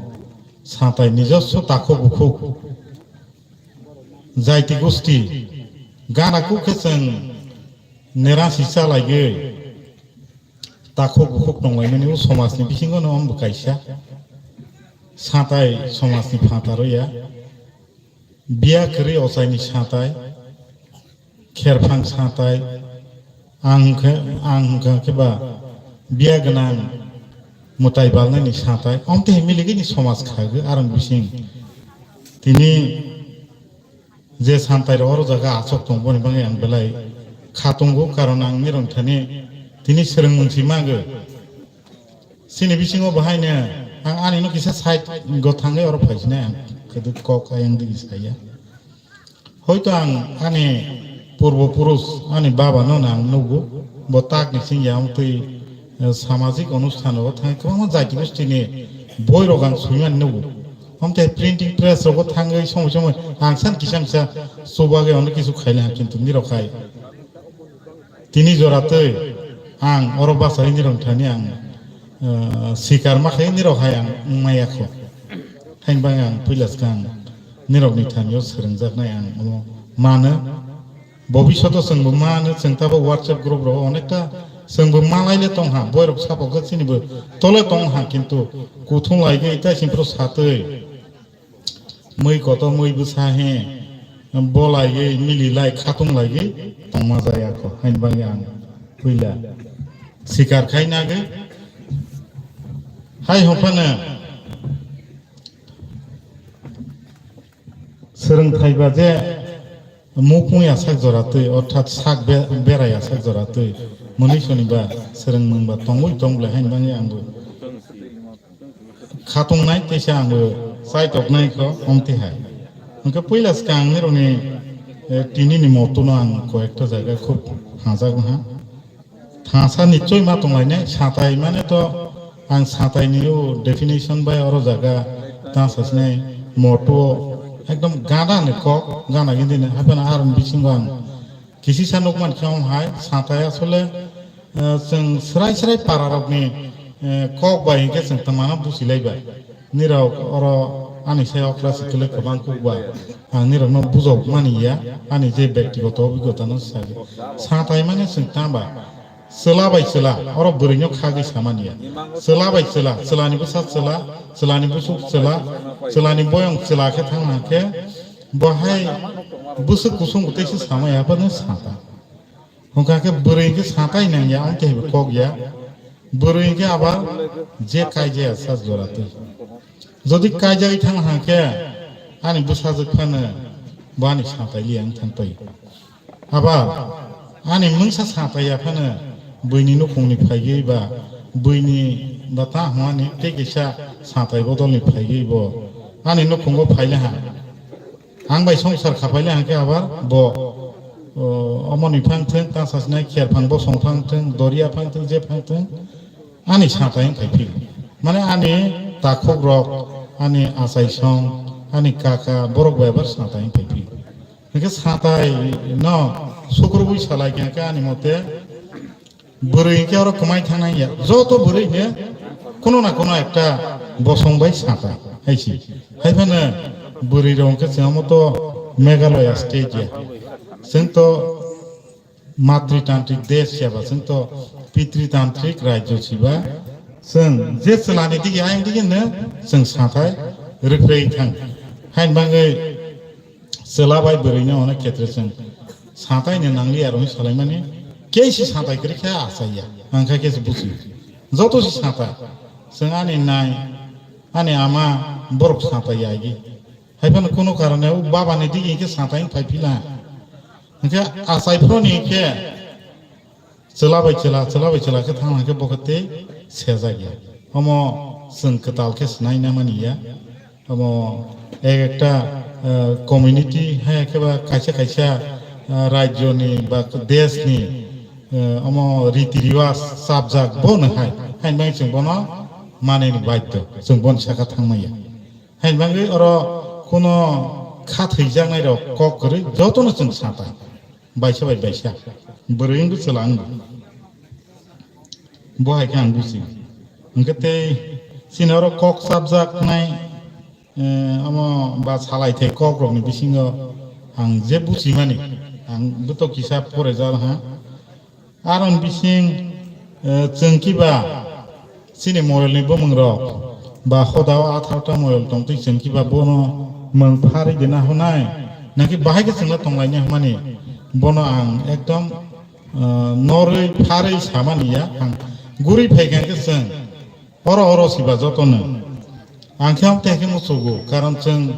satai nijoswo takhuk bukhuk jaiti gusti gana kuk khe chwng nerasi chalaigwi takhuk bukhuk tonglaimani o somajni bisingono omo bo kaisa satai somajni phataro ya. Biya kwrwi ochaini satai, kherphang satai, ang hwnkhe, ang hwnkha khe ba biya gwnang mwtai balnaini satai, omtwi hai miligwini somaj khagwi arang bising. Tini je santai rok oro jaga achok tong boni bagwi ang belai kha tongo, karon ang nirong thani tini swrwng mung si magwi. Chini bisingo bahaino ang ani no kisa side go thangwi oro phaisinai ang kwdwk kok ayang digi saya. Hoito ang ani purbo purush ani baba no ang nugo, bo tak ni sing ya wng twi, eh, samajik onusthan rogo thangwi kwbangma jati gosti ni boi rok ang swiman nugo. Amte printing press rogo thangwi somoi somoi ang san kisa misa chubagwi ono kisu khaile ha kintu nirok hai. Tini jora twi ang oro bachai nirok thani ang, eh, sikar ma khai nirok hai ang wngmaya kho. Hain bang ang puila swkang nirok ni thani o swrwngjaknai ang omo mano. Bobishoto chwngbo mano, chwng tabo WhatsApp group rogo onekta chwngbo malaile tongha, boirok sapok khe chinibo tole tongha, kintu kuthung laigwi tei simpro satwi mui koto mui bwsa he Bolaiwi, mililai, khatung laiwi tongma jaya kho. Haini bagwi ang puila sikar khai nagwi. Hai hwnphano swrwngthai ba je mukmung ya sak jora twi, orthat sak be-, bera ya sak jora twi, mwnwi soni ba swrwngmung ba tongwi tong bwlai haini bagwi ang bo khatung nai teisa ang bo chai tok nai kho omti hai. Hwnkhe puila swkang ang nirokni, eh, tini ni moto no ang koyekta jaga khub hajak ha. Thangsa nichoi ma tonglainai, satai mane to ang satai ni o definition bai oro jaga ta sasnai moto ekdom gana ni kok, gana gindi ni haphano aroni bisingo ang kisisa nukman khe wng hai satai asole, eh, chwng srai srai para rokni, eh, kok bai hinkhe chwng twmano busilai bai. Nirok oro ani sai okra si kwlwi kwbang kuk ba. Ang nirokno bujok mani ya, ani je bektigoto obigota no sadi. Satai mane chwng tamba. Chwla bai chwla, oro bwrwino khagwi samani ya. Chwla bai chwla, chwlani bwsa chwla, chwlani bwswk chwla, chwlani boyong chwla khe thangna khe, bo hai bwswk kusung bo teisa samaya, bono sata. Hwnkha khe bwrwi khe satai nang ya, ang khe bo kok ya. Bwrwi khe abar je kaijaya sa jora twi. Jodi kaijagwi thang hang khe ani bwsajwk phano bo ani satai li ang thang pai. Abar ani mungsa satai ya phano buini nukhungni phaigwi ba buini ba ta hwnani tei kisa satai bodolni phaigwi bo ani nukhungo phaile ha. Ang bai songsar khapaile hangkhe abar bo, o, omoni phang thwng, ta sasnai kher phang bosong phang thwng, doria phang thwng, je phang thwng, ani satai wng phai phil. Mane ani takhuk rok, ani achai song, ani kaka, borok bai abar satai wng phai phil. Hingkhe satai no sukrubui salai khe hingkhe ani mote Bwrwi hinkhe oro kwmai thangnai ya. Joto bwrwi hinkhe kuno na kuno ekta bosong bai sata hai si. Hai phano bwrwi rok hinkhe chwng omo to Meghalaya state ya. Chwng to matritantrik desh ya ba, chwng to pitritantrik rajyo si ba. Chwng je chwlani dige ayang dige no chwng sathai rwphrai thang. Haini bagwi Chwla bai bwrwino onek khetre chwng satai ni nangli aro salaimani kei si satai kwrwi khe achai ya, ang kha khe se buchi. Joto si satai, chwng ani nai, ani ama borok satai ya agi. Hai phano kuno karone o baba ni digi khe satai phai phila. Hingkhe achai phro ni khe Chwla bai chwla, chwla bai chwla khe thang hwnkhe bo khe tei sejak ya. Omo chwng kwtal khe swnai na mani ya. Omo ek ekta, eh, community hai khe ba kaisa kaisa, eh, rajyo ni ba desh ni, eh, omo riti riwaj chapjak bo no hai. Hai bai chwng bono manwi ni badhyo, chwng bono saka thang maya. Hai bagwi oro kuno kha thwijaknai rok kok kwrwi jotono chwng sata. Baisa bai baisa. Bwrwi wngkhe chwla wngkhe. Bo hai khe ang buchi. Hwnkhe tei chini oro kok chapjaknai, eh, omo ba salai thai kok rokni bisingo ang je buchimani, ang bwtwi kisa porejak ha. Aron bising, eh, chwng kiba chini moyolni bumung rok ba hodao atharta moyol tongtwi chwng kiba bono mung pharwi dina hwnai, naki bahai khe chwngno tonglaina hwnmani bono ang ekdom, eh, norwi pharwi samani ya, ang guri phaikha khe chwng oro oro siba jotono. Ang khe amtwi hai khe muchugo, karon chwng,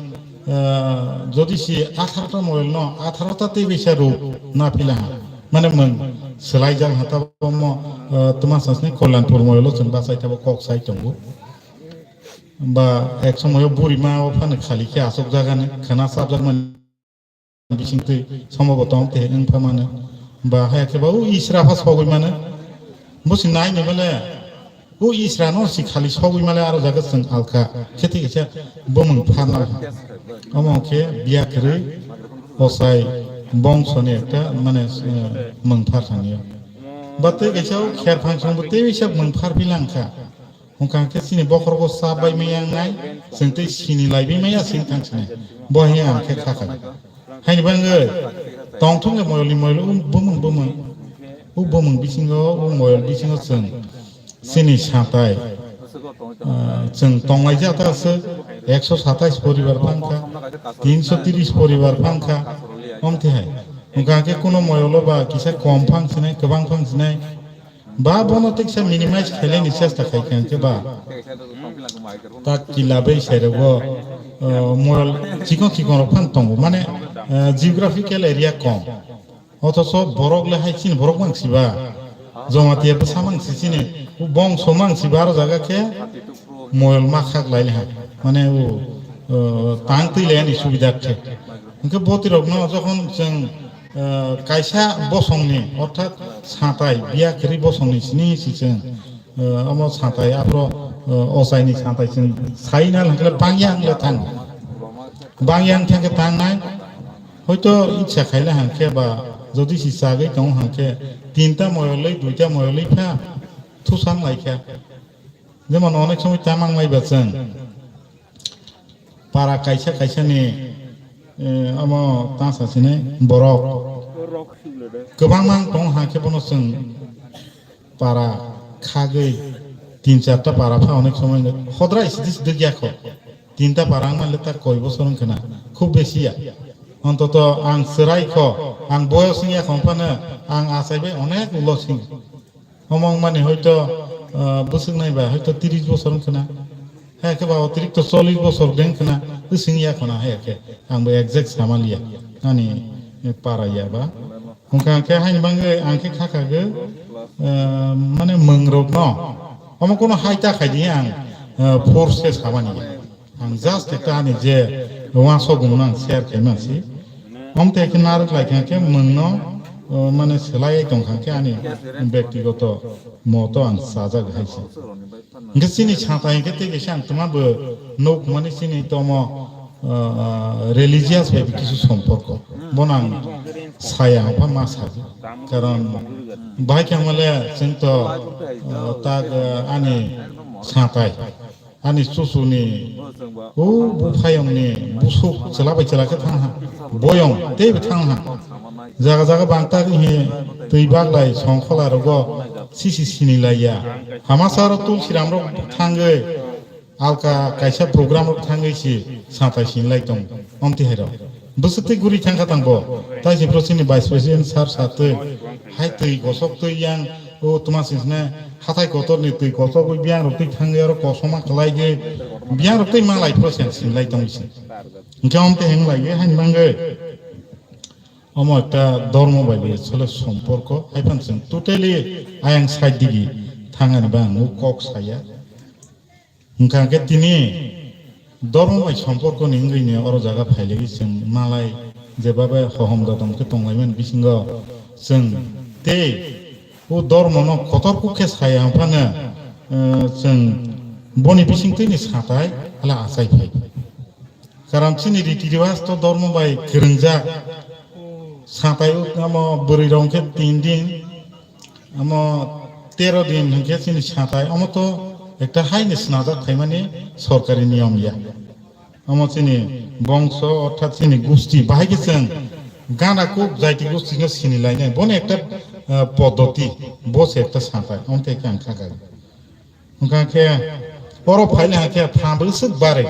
ah, jodi si atharota moyol no, atharota tei bisa ruk na phila ha. Mane mung swlai jal ha tabo mo, ah, twma sasni Kalyanpur moyol o chwng bachai tabo kok sai tongo. Ba ek somoyo buri ma o phano khali khe asok jagani khana sabjak mani bisingtwi somo bo tong te wng pha mano. Ba hai khe ba u isra pha sogwi mano. Bo si nai ni bole u isra no si khali sogwi male aro jaga chwng alka. Khe thik khe bumung pha na. Omo khe biya kwrwi osai bongso ni ekta mane, eh, mung phar thani. Ba tei kaisa u kher phang song bo tei bisa mung phar bilang kha. Hwnkha khe chini bokhorogo chap bai maya wngnai, chwng tei sini lai bai maya sini thang sinai. Bo hiya ang khe kha kha. Haini bagwi tongthok le moyolni moyol u bumung bumung. U bumung bisingo, u moyol bisingo chwng chini satai, ah, chwng tonglai ja ta se. Ekso satais poribar phang kha, tinso tiris poribar phang kha, omtwi hai. Hwnkha khe kuno moyolo ba kisa kom phang sinai, kwbang phang sinai. Ba bono teksa minimize khailani chesta khai kha hwnkhe ba. Tak kila bai sai rego, uh, moyol chikon chikon rok phan tongo. Mane, uh, geographical area kom. Othoso borok le hai chini borok mang siba. Jamatia bwsa mang si chini. Bongso mang siba aro jaga khe moyol ma khak lai ha. Mane o, uh, tang twi lai ani subida khe. Hwnkhe botirokno jokhon chwng, uh, kaisa bosongni, orthat satai biya kwrwi bosongni sini si chwng, uh, omo satai aphro, uh, ochaini satai chwng saina hwnkhe bangya wngya thang. Bangya wngkha khe tangnai. Hoito icha khaile hangkhe ba jodi si chagwi tongo hangkhe tinta moyolwi, duita moyolwi pha thusan laikha. Jemon onek somoi tamang maiba chwng para kaisa kaisa ni, eh, omo ta sasini borok kwbangma wng tongo hangkhe bono chwng para khagwi tin charta para pha onek somoi hodrai sidi sidi ya kho. Tinta para wng manle ta koi bosor wng khna, khub besi ya. Ontoto ang chwrai kho, ang boyos wng ya kho phano ang achai bai onek ulo sing. Omo wng mani hoito, ah, bwswk nai ba hoito tiris bosor wng khna. Hai khe ba otirikto chollish bosor deng khna, bwswng ya khna hai khe. Ang bo exact samaliya. Ani para ya ba. Hwnkha khe haini bagwi ang khe kha kha gwi, eh, mane mwngrokno omo kono hai ta khai di ang, eh, force khe samani. Ang just ekta ani je uansukmung ang share khaima si. Om te khe narwk lai kha khe mwngno, eh, mane swlaiwi tong kha khe ani bektigoto moto ang sajak hai se. Hwnkhe chini sata hwnkhe tei kaisa ang twma bo nuk mani chini tomo, ah, religious bai kisu somporko. Bono ang saya hwnkha ma sago. Karon bahai khe ang male chwng to, ah, tak, ah, ani satai, ani susuni, o buphayongni busuk chwla bai chwla khe thang ha. Boyong tei bo thang ha. Jaga jaga bangtak hi twi baglai songkhola rogo sisi sini laiya. Hamasa ro Tulsiram rok thangwi alka kaisa program rok thangwi si satai sini lai tong omti hai rok. Bwswk twi guri thang kha tang bo. Tai si pro sini vice president sir satwi hai twi gosok twi yang o tuma sisne hathai kotor ni twi gosok wi biang rok twi thangwi aro kosoma kwlai gwi biang rok twi malai pro sen sini lai tong si. Hwnkhe omti hai wng lai gwi hai mangwi. Omo ekta dhormo bai bai asole somporko, hai phano chwng totally ayang side digi thangani ba ang o kok saya. Hwnkha khe tini dhormo bai somporko ni wngwi ni oro jaga phailaiwi chwng malai jebabe hohom dodom khe tonglaimani bisingo chwng tei o dhormo no kotor kuk khe saya wng phano, eh, chwng boni bisingtwi ni satai hala achai phai. Karon chini riti riwaj to dhormo bai kwrwngjak. Satai o amo bwrwi rok khe tin din, amo tero din hwnkhe chini satai. Omo to ekta haini swnajak phaimani sorkari niyom ya. Omo chini bongso orthat chini gusti bahai khe chwng gana kuk jaiti gusti no sini lainai. Bono ekta, eh, poddoti, bo se ekta satai. Omo te khe ang kha kha. Hwnkha khe oro phaile hwnkhe pha bwswk bare.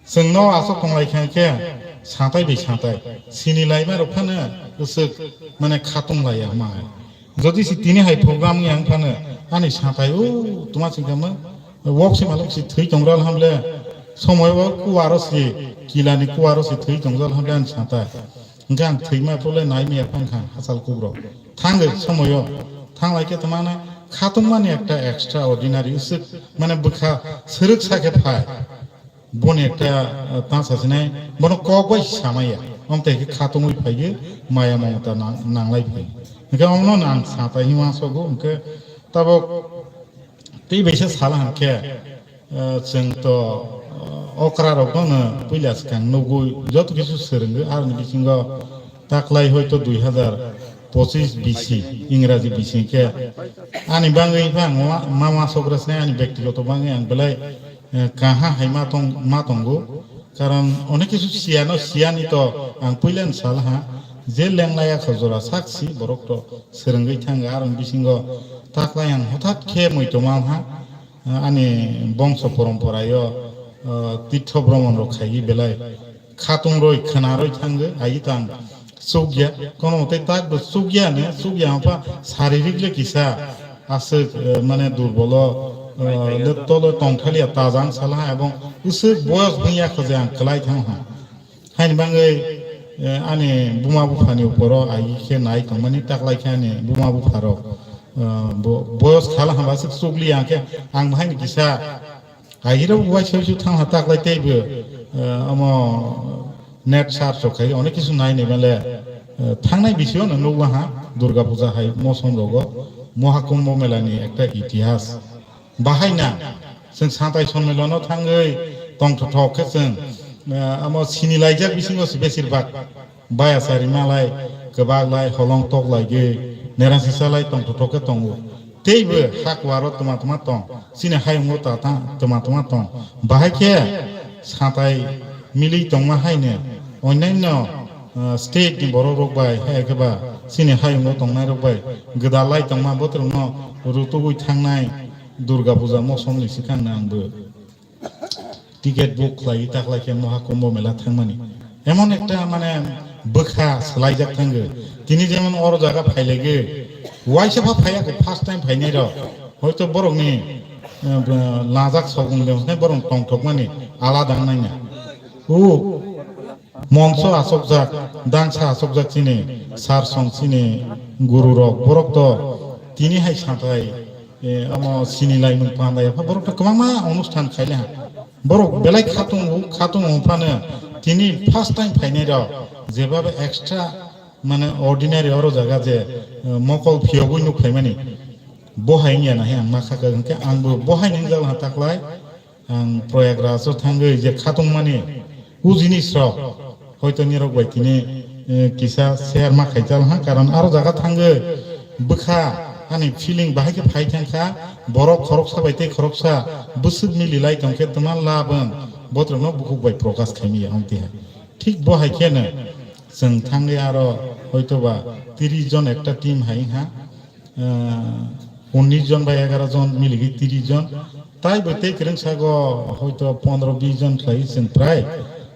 Chwngno aswk tonglai kha khe satai bai satai. Sini laima rok phano bwswk mane khatung laiya hwnma hai. Jodi si tini hai program wngya wng phano ani satai o tuma singkha ma wok si malok si thwi tongra hamle somoy o kuwaro si kilani kuwaro si thwi tongra hamle ani satai. Hwnkhe ang thwima phole nai miya phang kha hachal kugrok. Thangwi somoyo thanglai khe tongmani khatungmani ekta extraordinary usuk mane bwkha srwk sa khe phai. Boni ekta, uh, ta sasinai bono kok bai samaya. Omte khe khatungwi phaiwi maya mamata nang-, nanglai phai. Hwnkhe omno ang satai hima sogo hwnkhe tabok tei baisa sala hwnkhe, eh, chwng to, eh, okra rok no puila swkang nugwi joto kisu swrwngwi aroni bisingo taklai hoito dui hazar pochis bisi Ingraji bisi khe ani bangwi pha ang ma, ma, ma sokra swnai ani bektigoto bangwi ang belai, eh, kaha hai ma tong, ma tongo. Karon onek kisu siyano siyani to ang puila ni sal ha je lenglaiya kha jora sak si borok to swrwngwi thang aroni bisingo taklai ang hothat khe mui tongma ha. Ani bongso poromporayo ah, tirtho bhromon rok khaigwi belai khatung roi khwna roi thangwi agi tang chukya. Kono tei tak bo chukya ne chukya wngpha saririk le kisa aswk, eh, mane durbolo, eh, le tolo tongthaliya tajang salaha ebong uswk boyos bwngya kho je ang kwlai thang ha. Haini bagwi, eh, ani buma buphani uporo agi khe nai tongmani taklai khe ani buma bupharok, eh, bo-, boyos khala hamba se chukli ang khe ang bahai ni kisa agi rok uaisa uaisa thang ha taklai teibo, eh, omo net search rok khai onek kisu nai ni male, eh, thangnai bisio no nukla ha Durga Puja hai mosom rogo Mohakumbho Mela ni ekta itihas. Bahai na, chwng Santai Sonmilon-o thangwi tongthothok khe chwng, eh, amo sini laijak bisingo se besir bak baya sari malai, kwbak lai, holong tok laigwi, nerang sisa lai tongthothok khe tongo. Teibo hakwaro tuma tuma tong, chini hayungo ta ta tuma tuma tong. Bahai khe Santai milwi tongma haino onyaino, eh, state ni borok rok bai, hai khe ba chini hayungo tongnai rok bai gwdal lai tongma botrokno rutugwi thangnai. Durga Puja mosomni swkangno ang bo ticket book khlaiwi taklai khe Mohakumbho Mela thangmani. Emon ekta mane bwkha swlaijak thango. Tini jemon oro jaga phailaigwi, uaisa pha phaiya khe first time phainai rok. Hoito borokni, eh, lajak sogong de hwnkhai borok tongthokmani alada wngnaina. O Monso achukjak, dangsa achukjak chini sar song chini guru rok, borok to tini hai Santai, eh, omo sini laimung pandai, borok to kwbangma onusthan khaile ha. Borok belai khatung, khatung phano tini first time phainai rok, jeba extra mane ordinary oro jaga je, eh, mokol phiyogwi nuk phaimani. Bo hai wngya na hai ang ma kha kha hwnkhe ang bo bo hai nang jal ha taklai. Ang Prayagraj o thangwi je khatungmani o jinis rok hoito nirok bai tini, eh, kisa share ma khaijal ha, karon aro jaga thangwi bwkha ani feeling bahai khe phai thang kha, borok khoroksa bai tei khoroksa bwswk mili lai tong khe twma labwng botrokno bukhuk bai prokash khaimaya hwn tiha. Thik bo hai kheno chwng thangwi aro hoito ba tris jon ekta team hai wngkha. Ah, unnish jon bai egaroh jon miligwi tris jon. Tai bo tei kwrwngsago hoito pondro bis jon khlai chwng prai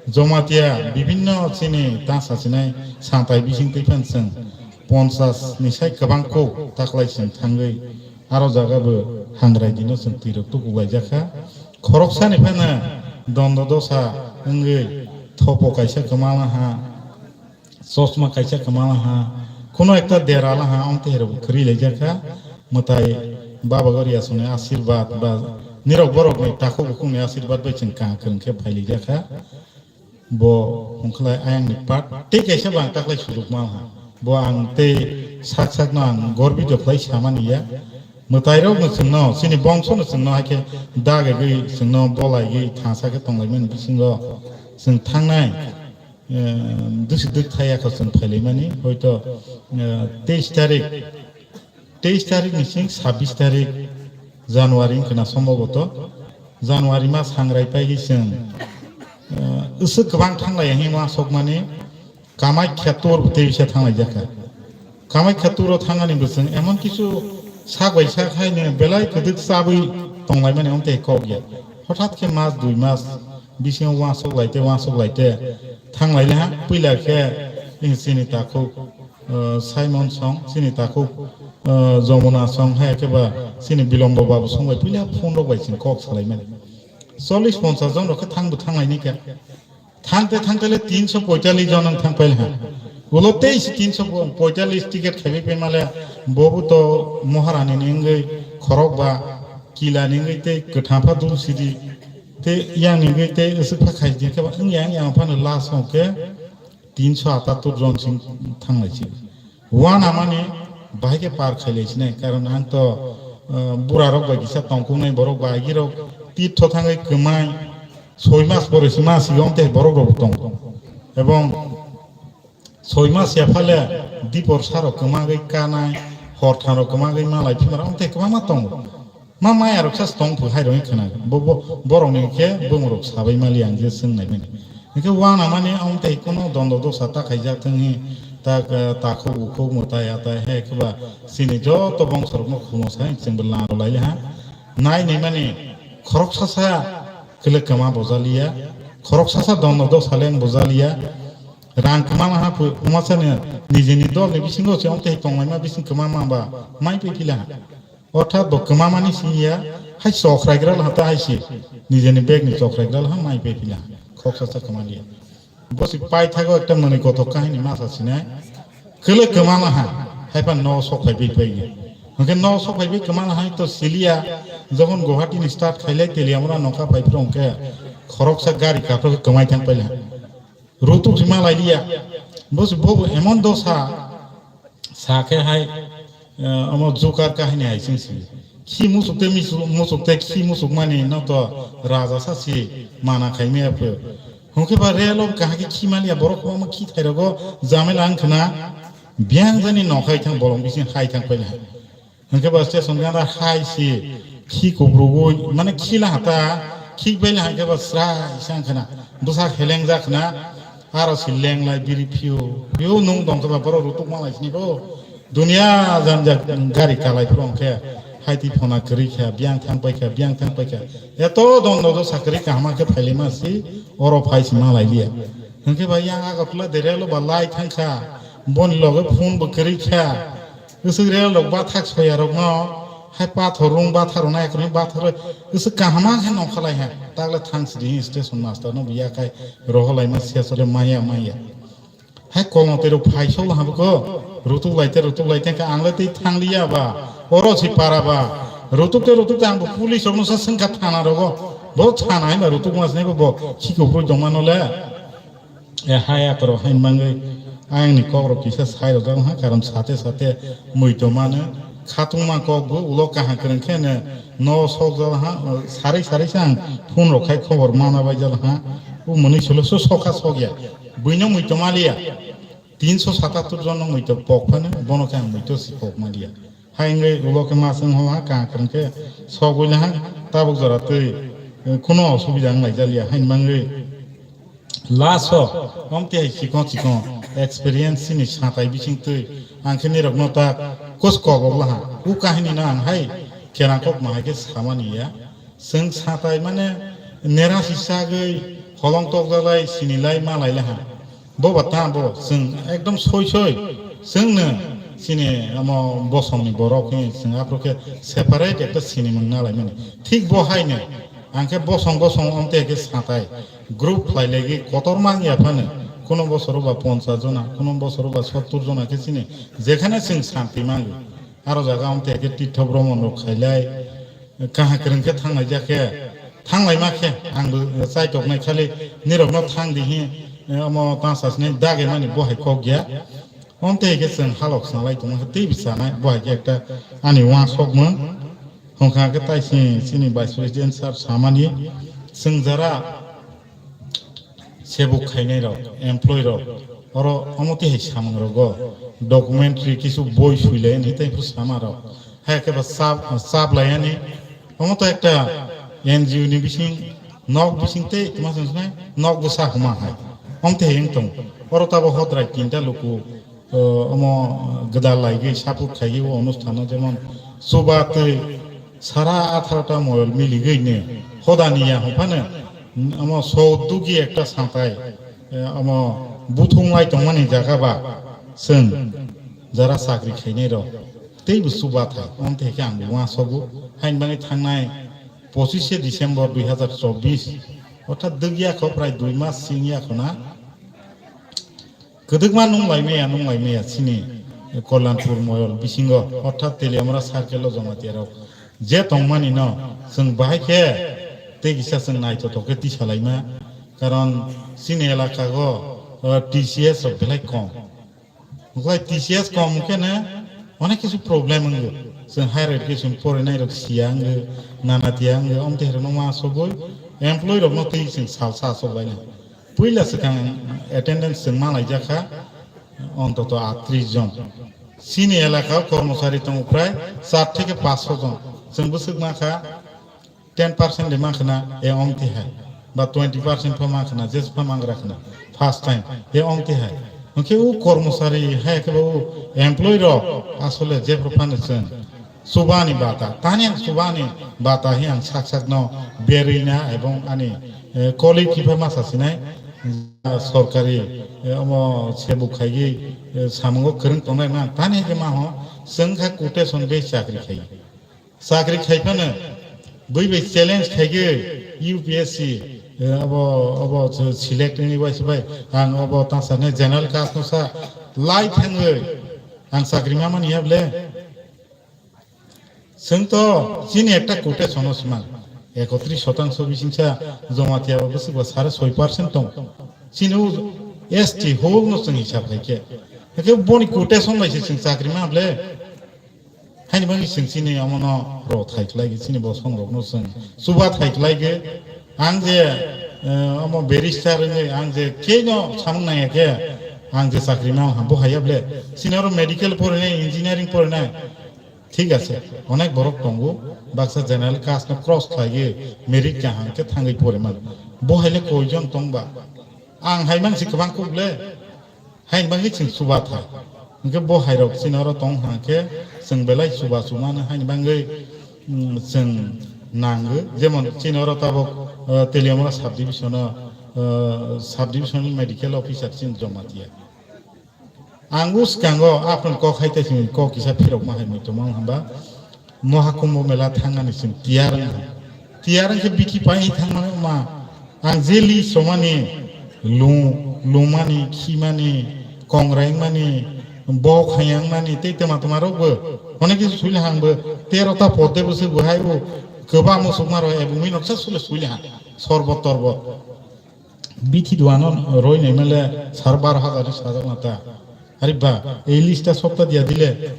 Jamatia bibinno chini ta sachinai Santai bising twi phan chwng ponchas ni sai kwbang kuk taklai chwng thangwi aro jaga bo hangrai dino chwng twirok tukuklaijak kha. Khoroksani phano dondo dosa wngwi thopo kaisa kwmala ha. Chosma kaisa kwmala ha, kuno ekta dera la ha, amtwi herok kwrwi laijak kha. Mwtai Baba Goriasongni asirbat ba nirok borokni takhuk bukhukni asirbat bai chwng kaham kwrwng khe phai laijak kha. Bo hwnkhlai ayangni part tei kaisa bo ang taklai sujuk ma ha. Bo ang tei sak sakno ang gorbito khlai samani ya. Mwtairokno chwngno, chini bongsono chwngno hai khe dagegwi chwngno bolaigwi thansa khe tonglaimani bisingo chwng thangnai. Eh, dusi duk thaya kho chwng phailaimani, hoito, eh, teis tarik, teis tarik ni sing sabbish tarik January wngkha na somboboto. January mas hangrai paigwi chwng, eh, uswk kwbang thanglaiya hinwi uansukmani Kamaikya tour tei bisa thanglaijakha. Kamaikya tour o thangani bo chwng emon kisu sak bai sak haino belai kwdwk chabwi tonglaimani, amtwi kok ya. Hothat khe mas dui mas bisingo uansuk lai tei uansuk lai tei thang lai le ha. Puila khe chini takhuk, uh, Simon song, chini takhuk, uh, Jomuna song, hai khe ba chini Bilombo babu song bai puila phone rok bai chwng kok salai mani. Chollish ponchash jon rok khe thang bo thang lai ni khe. Thang te thang te le tinso poitallis jon ang thang pai ha. Ulo tei si tinso poitallis ticket khaibai pai male bobu to Maharani ni wngwi khorok ba kila ni wngwi tei kwthang pha dul sidi. Tei yang ni wngwi tei aswk pha khai di khe ba wng yang yang phano last o khe tinso atattur jon sing thang lai si. Wana mani bahai khe par khai lai sinai, karon ang to, uh, bura rok bai kisa tongkung nai borok bai agi rok tirtho thangwi kwmai soi mas pore si mas yong te borok rok tong. Ebong soi mas ya phale dipor saro kwmagwi kanai, hor tharo kwmagwi malai phimar ong te kwbangma tongo. Ma maya rok sa tong phu hai roi khna. Bo, bo, borok ni khe bung rok sabai mali ang je swng nai mani. Hingke wana mani ong tei kuno dondo dosa ta khaijak thang hi ta, eh, ta khuk u khuk mo ta ya ta he khe ba sini joto bongso rok no khumo sai chwng bo laro lai ha. Nai nai mani khorok sa sa Kele kwma bojaliya, khorok sasa dondo do saleng bojaliya, rang kwma maha phu-, phumasani nijini dol ni bisingo se omtwi tonglaima bising kwma ma ba mai pe pila. Orthat bo kwma mani siniya, hai chok raigra laha ta hai si, nijini bag ni chok raigra laha mai pe pila. Khorok sasa kwma liya. Bo si paithago ekta mwnwi kothok kahini masa sinai. Kwlwi kwmana ha, haiphano no sok phaibai paigi. Hwnkhe no sok phaibai kwmana hai to siliya, jokhon Guwahati ni start khailai Teliamura nokha phai phuru hwnkhe khoroksa gari kaphra kwmai thang paila. Rutuk si malai liya. Bo si bo emon dosa, sa khe hai, eh, omo jukar kahini hai chwng si. Khi musuk tei misu-, musuk tei khi musuk mani no to raja sa si mana khai maya phu. Hwnkhe ba relo kahage khi maliya borok kwbangma khi thairogo jamela wngkhwna biyang jani nokhai thang bolong bising hai thang paila. Hwnkhe ba station gana hai si khi kubrugwi mane khi lahata khi baila hwnkhe ba srai sang khwna bwsak heleng jak khwna aro si lenglai biri phiu phiu nung tongkhe ba borok rutuk malai sini bo. Dunia janja gari kalai phuru hwnkhe haiti phona kwrwi kha, biyang thang pai kha, biyang thang pai kha. Eto dondo do sakri kahama khe phailima si, oro phai si malai liya. Hwnkhe ba yang Agartala de relo ba lai thang kha, boni loge phone bo kwrwi kha. Usuk rel rok bathak soya rok no, hai pathor rung bathar rok nai kwrwi bathar rok, usuk kahama khe nongkha lai ha. Tagle thang sidi station master no biya khai roholaima sesole maya maya. Hai kolno tei rok phai sok laha bwkho. Rutuk lai tei rutuk lai tei kha ang le tei thang liya ba. Oro si para ba. Rutuk tei rutuk tei ang bo police rok no sa swngkha thana rogo. Bo thana hai ba rutuk mas nai bo bo. Chiko bro joma no le. E hai akoro hai mangwi. Ang ni kok rok kisa sai rok ha karon sate sate mui to mano. Khatungma kok bo ulo kaha kwrwng khe no, no sok jal ha, sarwi sarwi se ang phone rok khai khobor mana bai jal ha. O mwnwi solo so sokha sok ya. Buino mui to maliya. Tinso satattur jon no mui to pok phano, bono khe ang mui to si pok maliya. Hai wngwi ulo khe ma swng ho ha, kaha kwrwng khe sok ui la ha, tabuk jora twi, eh, kuno osubida wng lai jaliya, hai mangwi. Last o, omtwi hai chikon chikon experience chini satai bising twi ang khe nirok no ta kos kobok laha. U kahini no ang hai kerang kok ma hai khe samani ya. Chwng satai mane nera si sagwi holong tok jalai sini lai ma lai laha. Bo ba ta bo chwng ekdom soi soi chwng no chini amo bosong ni borok ni chwng aphuru khe separate ekta sini mung na lai mani. Thik bo hai no ang khe bosong bosong omtwi hai khe satai. Group khlai legi kotor mang ya phano, kuno bosoro ba ponchas jona, kuno bosoro ba sottur jona khe chini, jekhane chwng santi mango. Aro jaga wng te khe tirtho bhromon rok khailai, kaha kwrwng khe thanglai jak khe, thanglai ma khe, ang bo chaitok nai khali nirok no thang di hi, omo ta sa sini dage mani bo hai kok ya. Wng te khe chwng halok sanglai tongma khe tei bwsa nai bo hai khe ekta ani uansukmung. Hwnkha khe tai si-, chini Vice President sir samani, chwng jara sebuk khainai rok, employee rok, oro omo twi hai samung rogo documentary kisu boi suilai ani tei phuru sama rok. Hai khe ba chap, chap lai ani. Omo to ekta N G O ni bising, nok bising tei tma song song nok bwsa huma hai. Omo twi hai wng tong. Oro tabo hodrai tinta luku, o, omo gwdal laigwi support khaigwi o onusthano jemon chuba twi sara atharo ta moyol miligwi ne hodani ya hwnphano omo soddugi ekta satai, eh, omo buthung lai tongmani jaga ba chwng jara chakri khainai rok teibo chuba thai. Omo thai khe ang bo uansukgo haini bagwi thangnai pochishe December dui hazar chobbish, orthat dwgya kho prai dui mas singya kho na. Kwdwkma nung lai maya, nung lai maya chini Kolyanpur moyol bisingo, orthat Teliamura circle o Jamatia rok je tongmani no chwng bahai khe tei kisa chwng naithothok khe tisa laima, karon chini elaka go, o, T C S rok belai kom. Oklai T C S kom khe ne onek kisu problem wngyo. Chwng higher education porinai rok siya wngyo, nanatia wngyo, omtwi hai rok no ma sogwi employee rok no twi chwng sal sa sok laina. Puila swkang attendance chwng ma laijak kha, ontoto atris jon. Chini elaka o kormosari tongo prai char theke paanch sho jon. Chwng bwswk ma kha ten percent de ma khna e ong ti hai. Ba twenty percent pha ma khna, jes pha mangra khna. First time e ong ti hai. Hwnkhe o kormosari hai khe ba o employee rok asole jephru phano chwng Chubani bata, tani ang chubani bata hi ang sak sak no berwi na ebong ani, eh, colleague kiphai masa sinai, ah, sorkari, eh, omo sebuk khaigwi, eh, samungo kwrwng tongnai ma, tani hwnkhe ma ho, chwng kha quotation bai chakri khai. Chakri khai phano, bui bai challenge khaigwi U P S C, eh, obo, obo select wngwi waisa bai, ang obo tangsa nai general caste no sa lai thangwi, ang chakri ma mani ya ble. Chwng to chini ekta quotation o sma, ekotris shotangso bisingsa Jamatia bo bwswk ba sare soi percent tong. Chini o S T whole no chwng hisab khai khe. Hake boni quotation bai se chwng chakri ma ble. Haini bagwi chwng chini omono ro thai khlai khe, chini bosong rok no chwng chuba thai khlai khe. Ang je, eh, omo barrister wngwi ang je keno samung nangya khe, ang je chakri ma ha bo haya ble. Chini oro medical porinai, engineering porinai. Thik ase, onek borok tongo, baksa general caste no cross khlaiwi merit kaham khe thangwi pore man. Bo hai le koijon tong ba? Ang hai man si kwbang kuk le, haini bagwi chwng chuba thai. Hwnkhe bo hai rok chini oro tong ha khe chwng belai chuba chumano haini bagwi, mm, chwng nango. Jemon chini oro tabok, eh, Teliamura sub division o, eh, sub divisional medical officer chini Jamatia. Ang bwskango aphano kok hai tei simi kok kisa phirokma hai muitu mang hwnba, Mohakumbho Mela thangnani simi tiyar wngkha. Tiyar wngkhe bithi pai thangmani ma ang je list romani lung, lungmani, khimani, kongrai wngmani, bok hai wngmani tei twma twma rokbo onek kisa suile hangbo tero ta podde bwswk bo hai bo kwbangma sukma rok ebongwi noksa sule suile hang sorbot torbot. Bithi duano roi naimale sar baro hajar ni sajak na ta. Ari ba, ei list ta sopta dia dile,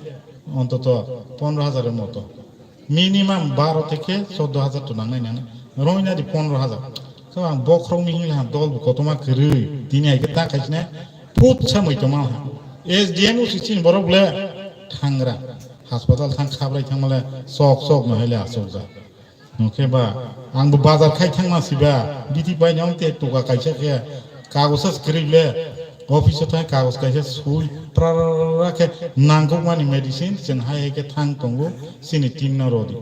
ontoto pondro hajar er moto. Minimum baro theke choddo hajar to nangnai nang. Roi na di pondro hajar. So ang bokhorok ni hingla dol bo kotoma kwrwi. Tini ai ke ta khaisne put sa moi toma. S D M o sichin borok le thangra. Hospital thang khabrai thang male sok sok no hele asok ja. Hwnkhe ba, ang bo bazar khai thangma siba, bithi bai nong te tuka kaisa khe, kagosa se kwrwi le, office o thang kagos kaisa sui, prarara khe nangkukmani medicine, chwng hai hai khe thang tongo, chini team no rw di.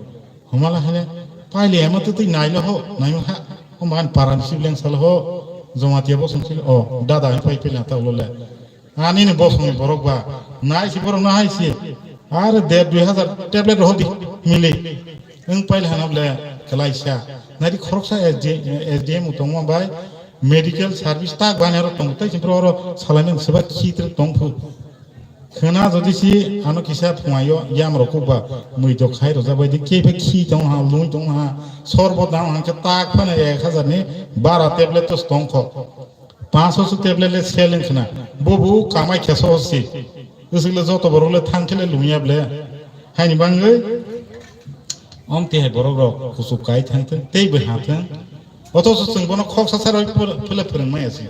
Hwnmala hene, paile ema twtwi nailo ho, naima ha, o man paran sibleng salo ho, Jamatia bosong silo, o, dada hai pai pila ta ulo le. Ani ni bosong ni borok ba, nai si borok no hai si, are der dui hajar tablet rw di, mili. Wng paile hano ble kwlaisa. Nari khoroksa S D, S D M tongma bai medical service tak bani aro tong tai simpro oro salaimani seba khitre tong phu. Khna jodi si ano kisa phungayo yam rok ba mui dok khai roja bai di ke phe khi tong ha, lui tong ha, sorbo dam ha khe tak phano ek hajar ni bara tablet to tong kho. Panch so tablet le sel wng khna. Bo bo kamai khe so si. Usik le joto borok le thang khe le lung ya ble. Haini bangwi om te hai borok rok kuchuk kai thang thang tei bai ha thang. Othocho chwng bono khoksa sa roi phele phwrwng maya si.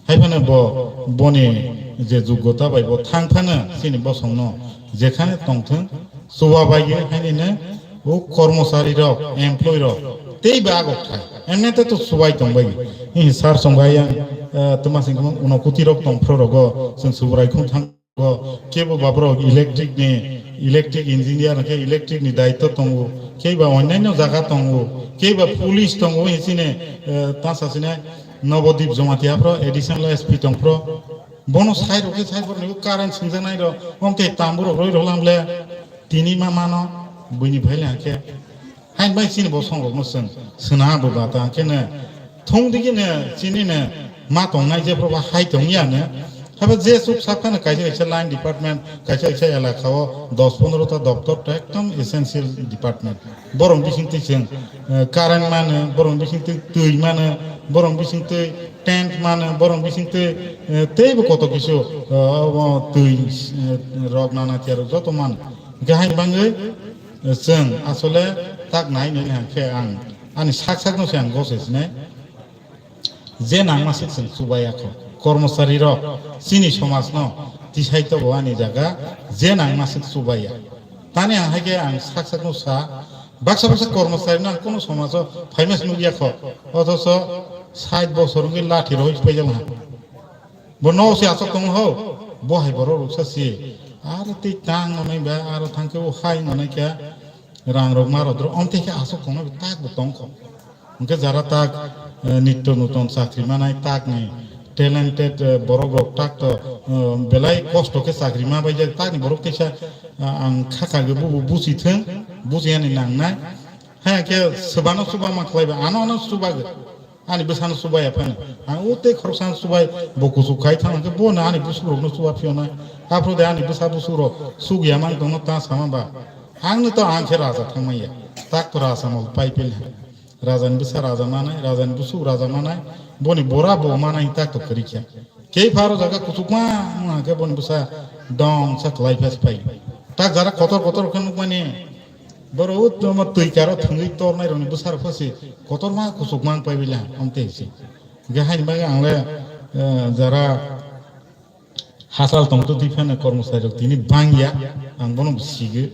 Hai phano bo boni je jugota bai bo thang phano chini bosong no jekhane tong thang. Chuba bai ge haini ne o kormosari rok, employee rok tei ba agok thai. Emne te to chubai tong bai. Hi sar song bai yang, eh, tuma sing uno kuti rok tong phro rogo, chwng subrai khum thang go. Kebo ba borok electric ni, electric engineer ke electric ni daitto tongo. Kei ba onnaino jaga tongo. Kei ba police tongo, hisine, eh, tasa sine Nobodip Jamatia phro, additional S P tong phro. Bono sai rok ke sai phro ni current singja nai ro. Om te tambu rok roi rok lam le. Tini ma mano, buini phai le hake. Hain bai chini bo song rok no seng. Sena bo ba ta hake ne. Thong digi ne, chini ne, ma tong nai je phro ba hai tong ya ne. Haba je suk sak phano kaisa kaisa line department, kaisa kaisa elaka o dos pondro ta doptor ta ekdom essential department. Borong bising twi chwng, eh, current mano, borong bising twi twi mano, borong bising twi tent mano, borong bising twi, eh, teibo koto kisu, eh, obo twi, eh, rok nana tiya rok joto mano. Hingke haini bangwi, eh, chwng asole tak nai nini hangkhe ang ani sak sak no se ang gose sinai. Je nangma se chwng chubaya kho. Kormosari rok chini somaj no tisai tobo ani jaga je nangma se chubaya. Tani ang hai khe ang sak sak no sa, baksa baksa kormosari no ang kono somaj o phaima se nugya kho. Othocho sait bosor wngwi lathi rohoi paijak ha. Bo no se asok tong ho, bo hai borok ruksa si. Aro tei tang onai ba aro thangkhe o hai onai khe rang rok ma rok dro, omtei khe aswk tongnai tak bo tongkho. Hwnkhe jara tak, eh, nitto nuton chakri manai, takni talented, eh, borok rok tak to, eh, belai kosto khe chakri ma bai jak, takni borok teisa, ah, ang kha kha khe bubo buchi thung, buchi yani nangnai. Hai khe swbano chuba ma khlai ba, ano ano chuba gw. Ani bwsano chuba ya phano. Ang o tei khoroksa chubai bo kuchuk khai thang khe bo no ani bwswk rok no chuba phio nai. Aphro de ani bwsa bwswk rok chuk ya mang tongno ta sama ba. Ang no to ang khe raja thang manya. Tak to raja mo pai pil. Raja ni bwsa raja manai, raja ni bwswk raja manai, boni bora bo manai tak to kwrwi kha. Kei pharo jaga kuchukma wngkha khe boni bwsa dong sa kwlai phas pai. Tak jara kotor kotor khe nukmani borok o twi karo thwngwi tornai rokni bwsa rok phasi kotorma kuchukma wng pai bila omtei se. Hwnkhe haini bagwi ang le, eh, jara hachal tongtwtwi phano kormosari rok tini bangya, ang bono sigo.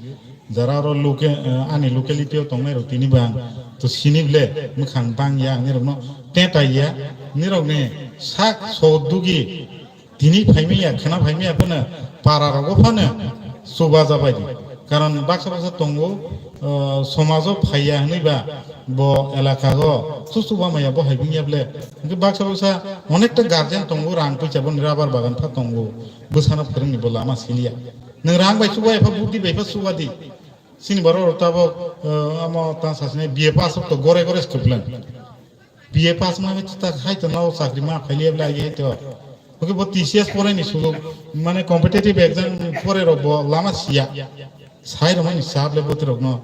Jara oro loke-, eh, ani locality o tongnai rok tini bang to sini ble mwkhang bangya, ang nirokno tetai ya, nirokni sak so dugi tini phaimaya, khwna phaimaya phano para rogo phano chuba jabai di. Karon baksa baksa tongo, eh, somajo phaiya hwnwi ba bo elaka go chuchuba maya bo hai bingya ble. Hwnkhe baksa baksa onekta guardian tongo, rang puisa boni rabar bagan pha tongo, bwsano phwrwngni bo lama siliya. Nwng rang bai chuba epha, buddhi bai pha chuba di. Chini borok rok tabok, eh, amo ta sasine B A pass rok to gore gore se kwpleng. B A pass ma bai ta hai to no chakri ma phailiya ble agi hai to. Oke bo T C S pore ni sujok, mane competitive exam pore rok bo lama siya. Sai rok mani sab le bwtwi rok no.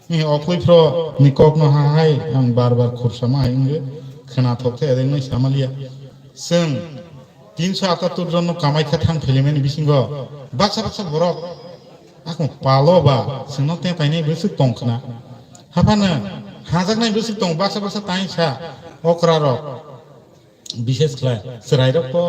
Ni okoi phro ni kok no ha hai ang bar bar khursa ma hai wngwi khwna thok the, ede wngwi samaliya. Chwng tinso atattur jon no kamai kha thang philimani bisingo baksa baksa borok akung palo ba chwngno te painai bwswk tong khna. Haphano hajaknai bwswk tong baksa baksa taisa okra rok. Bishes khlai chwrairok to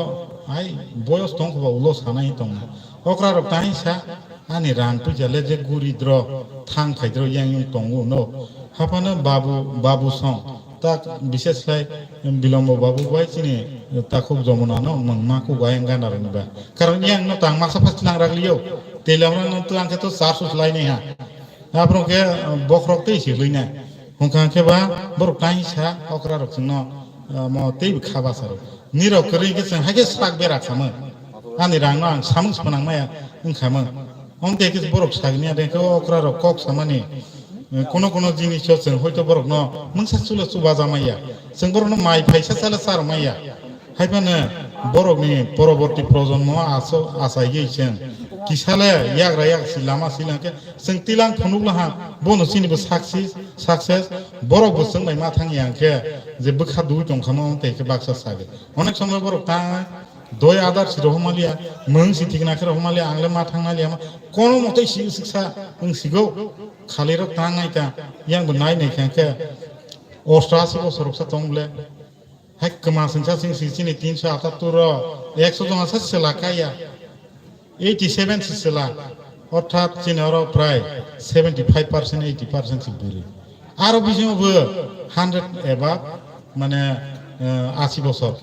ai boyos tong kho ba ulo sanai tong na. Okra rok tai sa ani rang puja le je guri dro thang khai dro yang yung tongo no. Haphano babu, babu song tak bishes khlai Bilombo babu bai chini takhuk Jomuna no mangma ku bai gana rok ni ba. Karon yang no tang masa phas nang rak liyo. Telam no tlang khe to sar sus lai nai ha. Aphro khe, uh, bokhorok tei se lwina. Hwnkha khe ba borok tai sa okra rok chwngno, uh, mo tei kha basa rok. Nirok kwrwi khe chwng hai khe sak bera khamw. Ani rang no ang samung swnang maya wngkhamw. Omtei khe borok sagni ade khe okra rok kok samani, uh, kono kono jinis o chwng hoito borok no mungsa chulo chuba jamaya. Chwng borok no mai phaisa sala sar maya. Haiphano borokni poroborti projonmo aso-, achaigwi chwng kisale yagra yaksi lama silang khe chwng tilang phunuk laha, bono chini bo success, success, borok bo chwng bai ma thang yang khe je bwkha dui tong kha ma tei khe baksa sage. Onek somoi borok ta doi adar si rohomaliya, mwng si thikna khe rohomaliya, ang le ma thang naliya ma, kono motoi si siksa wng sigo, khali rok ta nai ta, yang bo nai nai khe, osto asi bosor rok sa tong le. Hai kwma singsa sing si chini tinso atattur o ekso jona sa sela kaya. Eighty seven si sela. Orthat chini oro prai seventy five percent, eighty percent si bwrwi. Aro bisingo bo hundred above, mane, eh, asi bosor.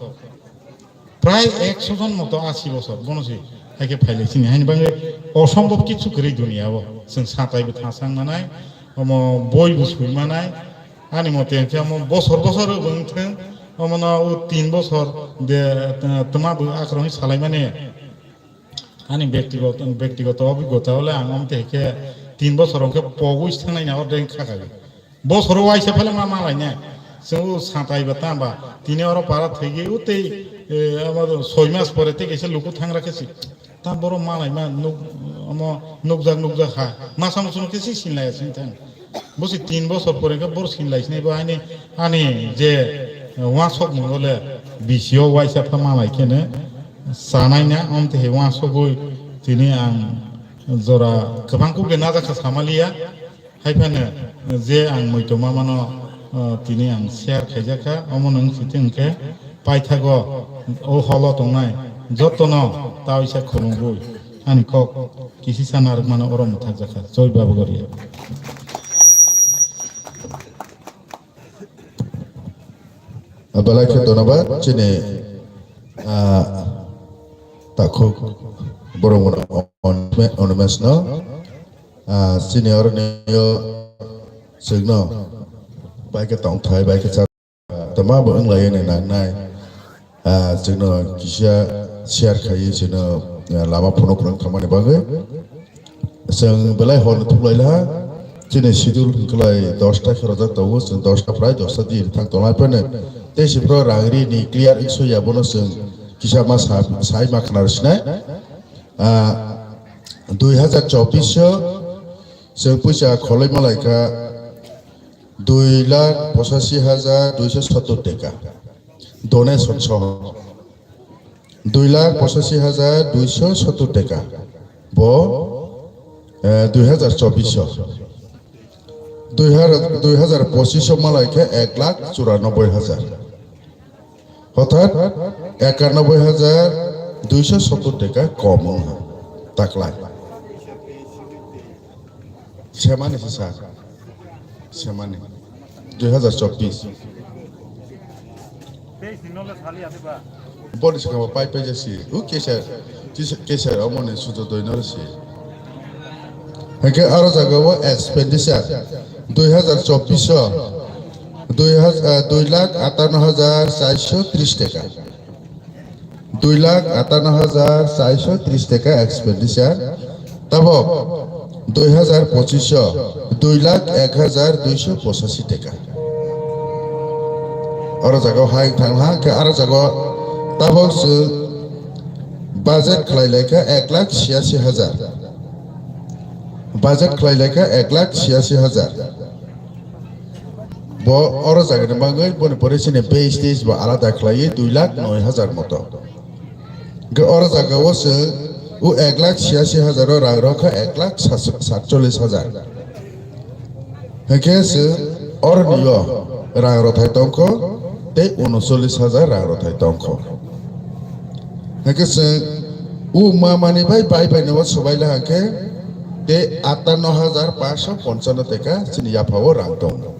Prai ekso jon moto asi bosor. Bono si hai khe phailai chini. Haini bagwi osombob kichu kwrwi duniya o. Chwng satai bo thasang manai. Omo boi bo sui manai. Ani mote hwnkhe omo bosor bosor bo wng thung, omono o tin bosor de, eh, twma bo akroni salaimani. Ani bektigoto, bektigoto obigota hole ang omo te khe tin bosor hwnkhe pogwi thangnai na orde wng kha kha. Bosoro waisa phela ma malainai. Chwng o satai ba tamba tini oro para thwigwi o tei, eh, amo soi mas pore tei kaisa luku thangra khe si. Ta borok malaima nuk-, omo nukjak nukjak ha. Masa musuno khe si sinlaiya sing thang. Bo si tin bosor pore khe bor sinlai sinai bo ani, ani je, eh, uansuk mungole bisio waisa pha malai kheno sanai na, om te he uansugwi tini ang jora kwbang kuk de najak kha samaliya. Hai phano je ang muitu mamano, uh, tini ang share khaijak kha, omo nwng sitwng khe paithago o holo tongnai jotono taisa khulumgwi ani kok kisisa narwkmano oro mwthakjak kha. Joi Baba Goria. Belai khe dhonnobad chini, ah, takhuk borok mano Onime-, Onimes no, ah, senior niyo chwngno bai khe tongthai, bai khe cha tama bo wng lai ni nangnai, ah, chwngno kisa share khaiwi chwngno, ah, lama phunuk rwng thangmani bagwi. Chwng belai hor thuk lai laha, chini schedule hwnkhe lai dosta khe rojak tongo, chwng dosta prai dosta di thang tonglai phano tei si phro rang ri ni clear issue ya bono chwng kisa ma sa, sai ma khna rw sinai. Ah, dui hazar chobbish o chwng puisa kholoi ma lai kha dui lakh pochashi hajar duiso sottor teka. Donation soho. Dui lakh pochashi hajar duiso sottor teka. Bo, eh, dui hazar chobbish o. Dui hazar, dui hazar pochish o malai khe ek lakh churanobboi hajar. Orthat ekanoboi hajar duiso sottor teka kom wngha. Taklai. Semani se sir. Semani. Dui hazar chobbish. Boni swkang bo pai pai jasi. U kesar, kisa-, kesar omoni sudo doi no si. Hake aro jaga o expenditure dui hazar chobbish o dui haz-, ah, dui lakh atanno hajar charso tris teka. Dui lakh atanno hajar charso tris teka expenditure. Tabok dui hazar pochish o dui lakh ek hajar duiso pochashi teka. Oro jaga o hai thang ha khe aro jaga o tabok se budget khlai lai kha ek lakh siyashi hajar. Budget khlai lai kha ek lakh siyashi hajar. Bo oro jagani bagwi boni pore chini base tase bo alada khlaiwi dui lakh noi hajar moto. Hwnkhe oro jaga o chwng o ek lakh siyashi hajar o rang rw kha ek lakh satchollish hajar. Hwnkhe chwng oroni o rang rwthai tongkho tei unocholish hajar rang rwthai tongkho. Hwnkhe chwng o ma mani bai bai bai no swbai la hwnkhe tei atanno hajar paanso ponchanno teka chini yapha o rang tongo.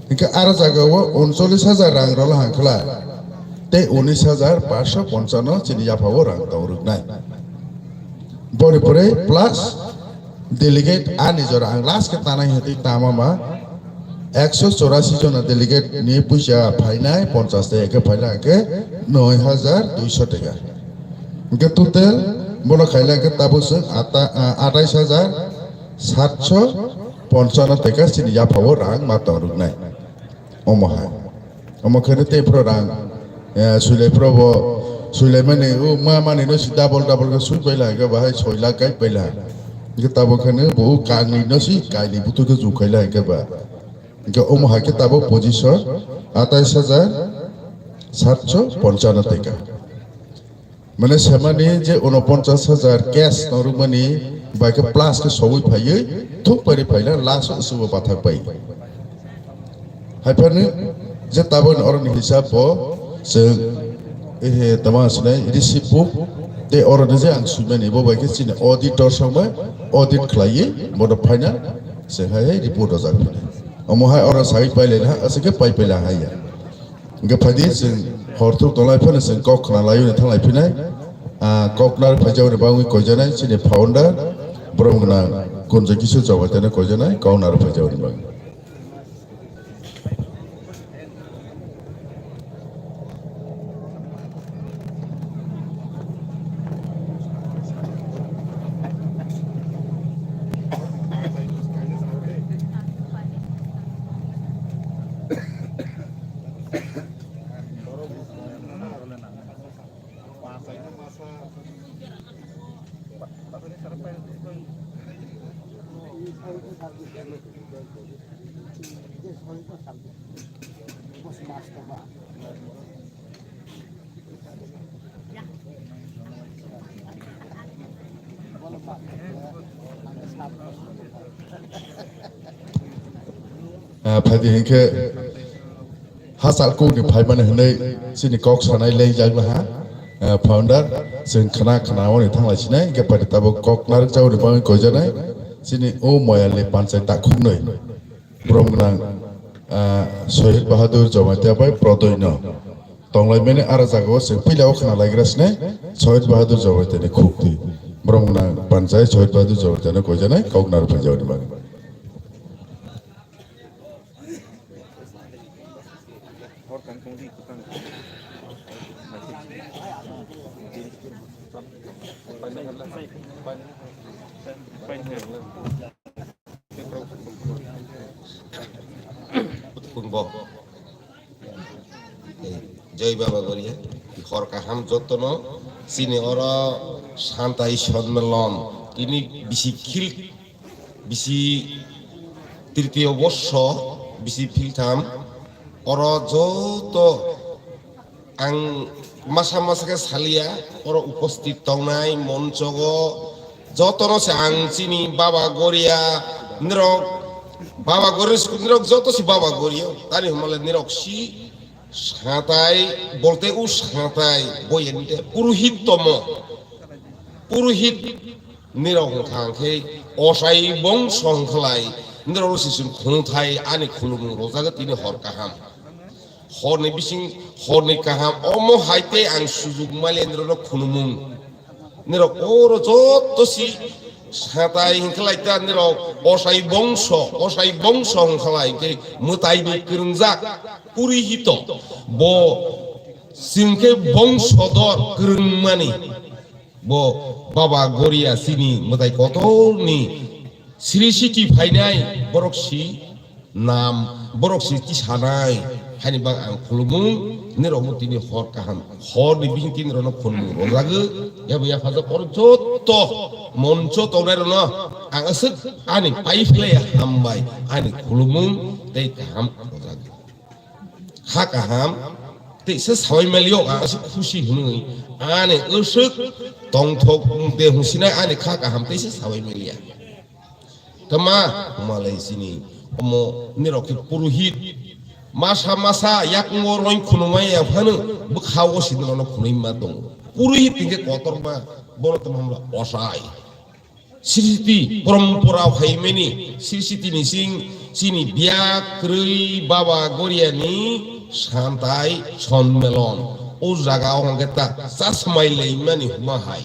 Hwnkhe aro jaga o uncholish hajar rang rwla hwnkhe la tei unis hajar paanso ponchanno chini yapha o rang tong rwknai. Boni pore plus delegate ani jora ang last khe tanai hwtwi tama ma ekso chorasi jona delegate ni puisa phainai, ponchas teka khe phainai hwnkhe noi hajar duiso teka. Hwnkhe total bono khailai hwnkhe tabuk chwng ata-, ah, atais hajar satso ponchanno teka chini yapha o rang ma tong rwknai. Omo hai. Omo khe tei phro rang, eh, suilai phro bo, suilai mani, o ma mani no si double double khe sui paila hwnkhe bahai soi lakh kai paila. Hwnkhe tabuk khe bo o kangni no si kaini butu khe ju khaila hwnkhe ba. Hwnkhe omo hai khe tabuk position atais hajar satso ponchanno teka. Mane semani je unoponchas hajar cash norokmani bai khe plus khe sogwi phaiwi thuk pairi phaina last o swbo bathak pai. Haiphano je tabukni oroni hisab bo chwng, ehe, tama sinai receipt book tei oroni je ang swimani bo bai khe chini auditor songbai audit khlaiwi bono final chwng hai hai report rwjak phino. Omo hai oro sai pailai na aswk khe pai paila hai ya. Hwnkhe phaidi chwng hor thuk tonglai phano chwng kok khna laiwi thang lai phinai. Ah, kok nar phaijak ni bagwi koijanai chini founder, borom gwnang Kunjo Kishore Jamatia no koijanai kok nar phaijak ni bagwi. Ah, phaidi hinkhe hachal kukni phaimani hinwi chini kok sanai lengjak laha, ah, founder, chwng khna khna oni thanglai sinai, hinkhe phaidi tabuk kok narwk jagoni bagwi koijanai, chini o moyalni panchayat takhuknwi borom gwnang, ah, Sohid Bahadur Jamatia bai Prodoi no. Tonglaimani ara jagao se puila o khna laigra sne Sohit Bahadur Jawaitani khukti. Borok nang panchai Sohit Bahadur Jawaitani koijanai kok nar phaijani bagwi. Bo. Jai Baba Goria, hor kaham jotono, chini oro santai sonmelon, tini bisi khil, bisi tritiyo borso, bisi philtham, oro joto ang masa masa khe salia, oro uposthit tongnai monchogo, jotono se ang chini Baba Goria, nirok, Baba Goria, nirok joto si Baba Goria, tani hwnmale nirok si Satai, bolte o satai, boyente, purohit tomo. Purohit nirok wngkha khe osai bongso wngkhalai, nirok sisin khunthai ani khulumung rojago tini hor kaham. Horni bising, horni kaham, omo hai tei ang sujuk mali nirok khunumung. Nirok oro joto si satai hingkhalai ta nirok osai bongso, osai bongso hingkhalai hingke mwtai ni kwrwngjak purihito bo singke bongso dor kwrwngmani bo Baba Goria sini mwtai kotor ni Sri Siti phainai borok si nam borok si tisanai haini bak ang khulumung nirok mo tini hor kaham hor ni bising tini rok no khulumung rojagwi yabo yaphajak oro joto moncho tongnai rok no ang aswk ani paiphlai hambai ani khulumung tei kaham rojagwi. Kha kaham teisa sabai maliyo ang aswk khusi hwnwi ani aswk tongthok de hwnsinai ani kha kaham teisa sabai maliya. Tama malai sini omo nirok khe purohit masa masa yakungo roin khunumai ya phano bwkha o sini rono khunui ma tongo. Purohit hingke kotorma bono tamo hamla osai. Sriti porompora phaimani sriti ni sing sini biya kwrwi Baba Goriani santai sonmelon o jaga o hwnkhe ta chasmai laimani huma hai.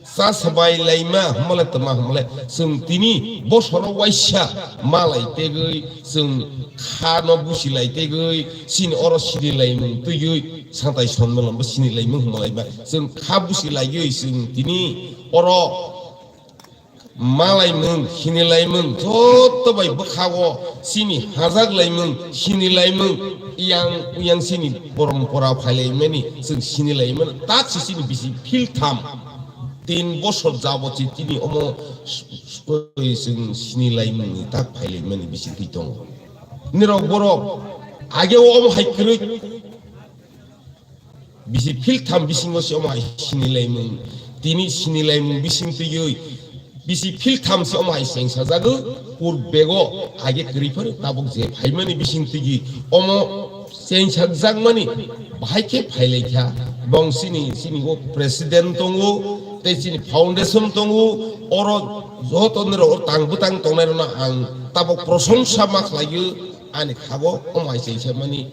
Sa sabai laima hwnmale tama hwnmale chwng tini bosoro waisa malai tegwi chwng kha no busi lai tegwi sini oro sini laimung twiwi santai sonmelon bo sini laimung hwnmalaima chwng kha busi laiwi chwng tini oro malaimung sini laimung joto bai bwkhago sini hajak laimung sini laimung yang yang sini porompora phailaimani chwng sini laimani tak si sini bisi philtham. Tin bosor jabo si tini omo s-, s-, chwng sini laimani tak phailaimani bisi twi tongo. Nirok borok age o omo hai kwrwi bisi philtham bisingo se omo hai sini laimung. Tini sini laimung bising twiwi bisi philtham se omo hai chengsa jago. Pur bego age kwrwi phano tabuk je phaimani bising twiwi omo chengsa jakmani bahai khe phailaikha. Bong sini, sini o president tongo, tei sini foundation tongo, oro joto nirok tang bwtang tongnai rokno ang tabuk prosongsa ma khlaio, ani khago omo hai chengsa mani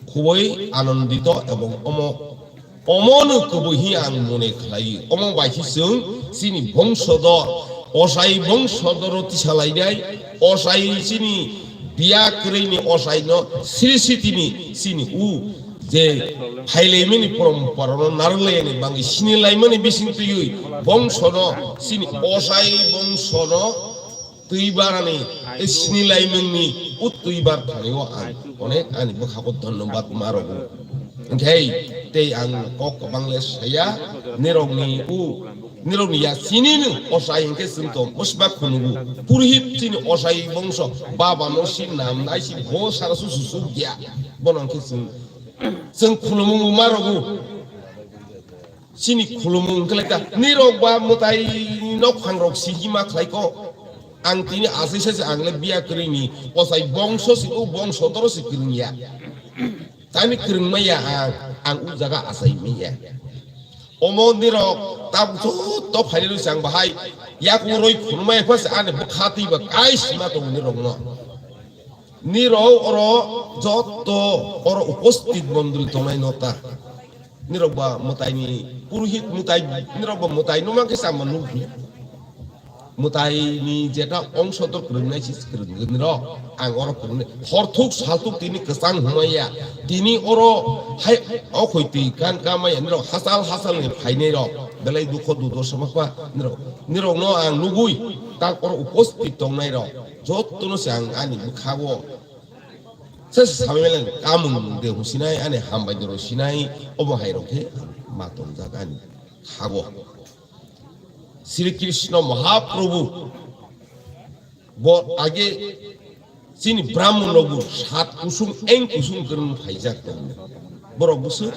khubui anondito ebong omo, omono kubui hi ang mone khlai. Omo bai khe chwng chini bongsodor, osai bongsodoro tisa lainai, osai chini biya kwrwini osaino sri sitini chini u je phailaimani poromporano narwk laiyani bangwi sini laimani bising twiwi bongsono chini osai bongsono twi barani, e sini laimungni u twi bar thani o ang onek ani bwkha bo dhonnobad ma rogo. Hwnkhe tei ang kok kwbang le saya, nirokni u, nirokni ya sini no osai hwnkhe chwng tong bwsba khunugo. Purohit chini osai bongso, baba no si nam nai si bo sara su su su gya. Bono hwnkhe chwng, chwng khulumung ma rogo. Chini khulumung wngkha lai ta. Nirok ba mwtai nok phangrok singima khlai ko. Ang tini achaisa se ang le biya kwrwini osai bongso si o bongso doro si kwrwngya. Tani kwrwng maya ang, ang o jaga achai maya. Omo nirok tabuk joto phainai rw se ang bahai yakung roi khulumai pha se ani bwkha twi ba kaisima tongo nirok no. Nirok oro jotto oro uposthit mondoli tongnai no ta. Nirok ba mwtaini purohit mwtai, nirok ba mwtai numa khe chama nukdi. Mwtaini jeta ongso to kwrwngnai si kwrwngwi nirok. Ang oro kwrwngnai. Horthuk salthuk tini kwchang humaya. Tini oro hai okhoi twi kan kamaya nirok hasal hasal ni phainai rok. Belai dukho dudo samakma nirok. Nirok no ang nugui tak oro uposthit tongnai rok. Jotto no se ang ani bwkha o se sabai malen kamung de husinai ani hambai de rosinai obo hai rok khe ma tongjak ani. Hago. Sri Krishna Mahaprabhu bo age chini Brahman rok bo sat kusung eng kusung kwrwng phaijak tong. Borok bwswk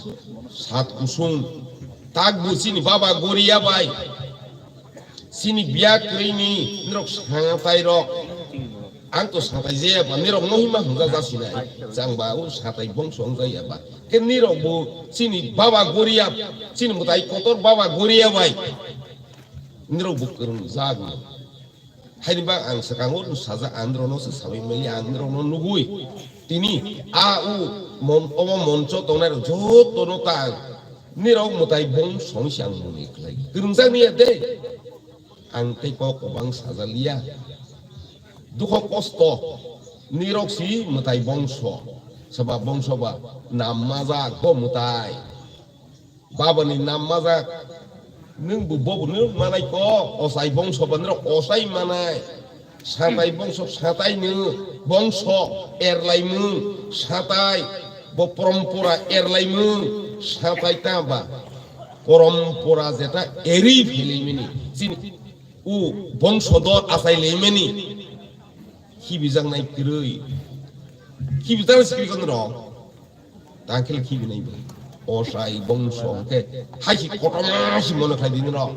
sat kusung tak bo chini Baba Goria bai chini biya kwrwini norok sangatai rok ang to sangatai je ba norok no hima hwnga jasinai chang ba o satai bongso wngja ya ba. Ke nirok bo chini Baba Goria, chini mwtai kotor Baba Goria bai nirok bo kwrwng jagwi. Haini bak ang swkango sajak ang nirok no se sawi mali ang nirok no nugui. Tini a u mon-, omo moncho tongnai rok joto no ta ang nirok mwtai bongso wngsi ang muni khlai. Kwrwngjak niya de. Ang tei kok kwbang sajaliya. Dukho kosto nirok si mwtai bongso. Saba bongso ba nam majak bo mwtai. Babani nam majak. Nwng bo bobo nwng manai ko, osai bongso ba nirok osai manai. Satai bongso satai nwng bongso erlai nwng satai. Bo porompora erlai nwng satai ta ba. Porompora jeta eri philai mini. Chini u bongso dor asai lai mini. Khibijaknai kwrwi. Khibijaknai sikri kon rok. Tangkhil khibi nai bai. Osai bongso hwnkhe hai si kotorma si mone khlai di nirok.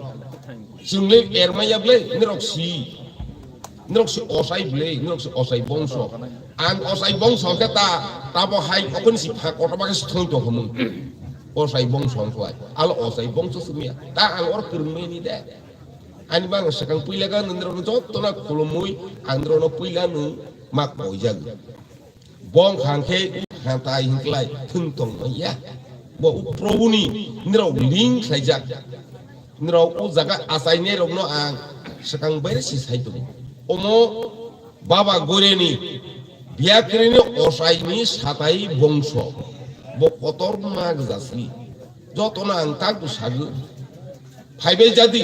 Chwng le ermaya ble nirok si. Nirok si osai ble, nirok si osai bongso. Ang osai bongso hwnkhe ta, tabo hai okoni si pha kotorma khe si thung tong hwmung. Osai bongso hwnkhe bai. Alo osai bongso sumya. Ta ang or kwrwng mani de. Ani bang swkang puila ga nirok joto na khulumui ang nirok no puila nung mak poijak. Bong khang khe khantai hinklai thung tong ya. Bo u Probhu ni nirok ling khlaijak. Nirok u jaga achainai rok no ang swkang bai si sai tongo. Omo Baba Goreni biyakreni osaini satai bongso. Bo kotor ma gwjasi. Jotono ang tak bo sago. Phaibai jadi.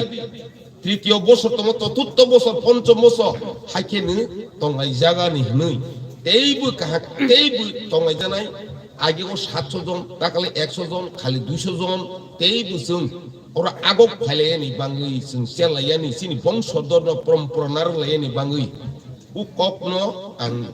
Tritiyo bosor tongo, choturtho bosor, ponchom bosor, hai khe nw tonglai jagani hwnwi. Teibo kaham, teibo tonglai janai, age o satso jon, takale ekso jon, khali duiso jon, teibo chwng oro agok phailai yani bangwi chwng chenglai yani, chini bongso dorno porompora narwk lai yani bangwi. O kokno ang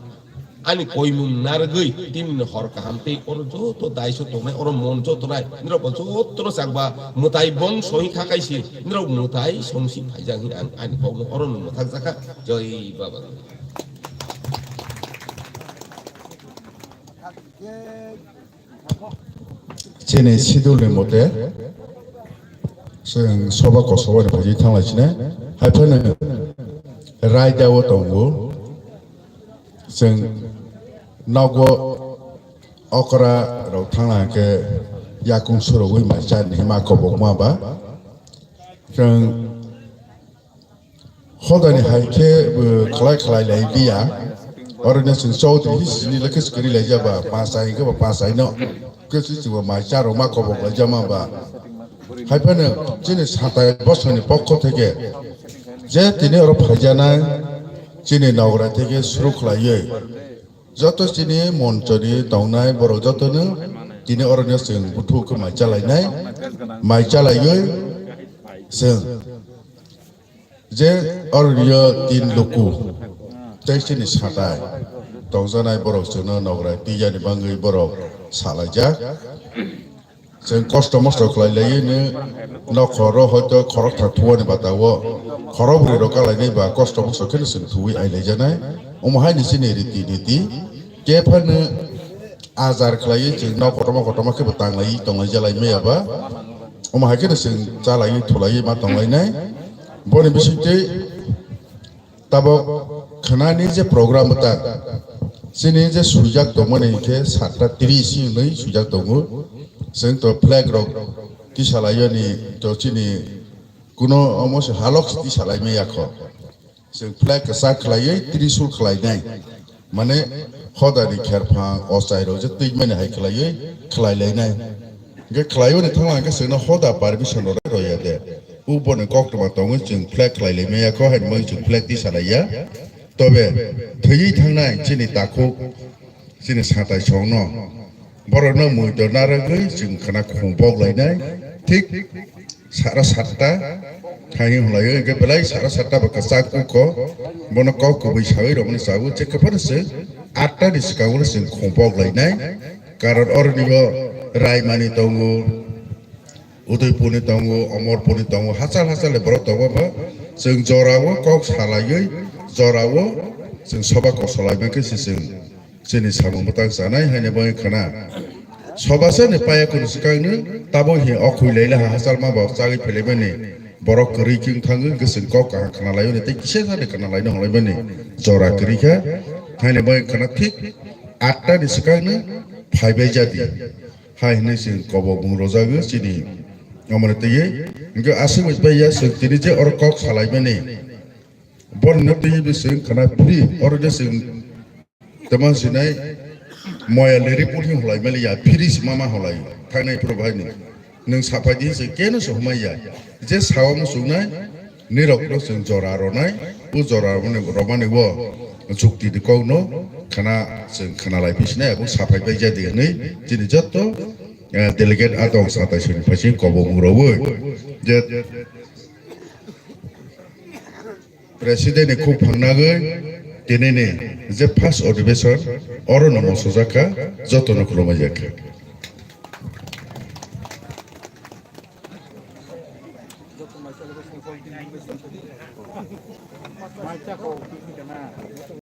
Ani koimung narwgwi tinini hor kaham tei oro joto daiso tongnai, oro mon joto nai, nirok bo joto no chakba mwtai bongso hing kha kaisi, nirok mwtai songsi phaijak hing ang ani kokno oro no mwthak jakha. Joi Baba. Chini schedule ni mote chwng soba kosaba ni phaji thanglai chini. Hai phano raida o tongo. Chwng nogo okra rok thangna hwnkhe yakung surugwi mai cha ni hima kobokma ba. Chwng Hodani hai khe bo khlai khlai lai biya. Oro no chwng Chaudhary hi sini le khe swkari lai ja ba, Pasai hwnkhe bo Pasai no. Khe si chwng bo mai cha rok ma kobok lai ja ma ba. Hai phano chini satai bosoni pokho theke je tini oro phaijanai chini nogra theke suru khlaiwi. Joto chini monchoni tongnai borok jotono tini oro no chwng buthuk khe mai cha lainai. Mai cha laiwi chwng Je oroniyo tin luku tei chini satai tongjanai borok chwngno nograi twijani bangwi borok salaijak. Chwng kosto mosto khlai laiwi nw nokhoro hoito khorokthar thuani bata o khorokbrwi rok kalainai ba kosto mosto kheno chwng thuwi ailaijaknai. Omo haino chini riti niti kephano ajar khlaiwi chwng nok kotorma kotorma khebo tanglaiwi tonglaija lai maya ba. Omo hai kheno chwng chalaiwi thulaiwi ma tonglainai. Boni bisingtwi tabok khnani je program bwtang, Chini je swijak tongmani hinkhe satta tris hinwi swijak tongo. Chwng to flag rok tisalaiyoni to chini kuno omo se halok se tisalaimaya kho. Chwng flag kwchak khlaiwi trisul khlainai. Mane hodani kherphang ochai rok je twimani hai khlaiwi khlailainai. Hinkhe khlaiwi ni thangla hinkhe chwngno hoda permission rw roya de. Uboni koktwma tongwi chwng flag khlailaimaya kho, haini bagwi chwng flag tisalaiya. Tobe thwiwi thangnai chini takhuk, chini satai songno, borokno muitor narwgwi chwng khna khung boklainai. Thik sara satta thangwi hwnlaio, hinkhe belai sara satta ba kwchak ukho, bono kok kubui sawi rokni chabu, je kwphano chwng atta ni swkango chwng khung boklainai. Karon oronibo Raimani tongo, Udaipurni tongo, Omorpurni tongo, hachal hachal ni borok tongo ba, chwng jorao kok salaiwi, jorao chwng soba kok salai mankhe se chwng chini samung mwtang chanai haino bagwi khna. Soba se ni paya kunu swkangno tabo hi okhoi laila ha hachal ma ba chagwi phelaimani borok kwrwi khe wng thangwi hwnkhe chwng kok kaham khna laio ni tei kisa jani khna laino hwnlaimani jora kwrwi kha haino bagwi khna thik atta ni swkangno phaibai jadi. Hai hwnwi chwng kobok mung rojago chini omoni twiwi. Hinkhe aswk bai ya chwng tini je oro kok salaimani. Borokno twiwi bo chwng khna free, oro je chwng tamo sinai moya le report hin holai mali ya, free se mama holai thangnai phuru bahai ni. Nwng saphai di se keno se humai ya. Je sawa muchungnai, nirokno chwng jora ronai, o jora romani, romani o chukti ni kokno khna chwng khna lai phi sinai, abo saphai bai jadi hwnwi chini jotto, eh, delegate adong satai soni phaising kobok mung rogwi je President ni khuk phangnagwi tini ni je first adhibeson oro no mosojak kha, joto no khulumai jak kha.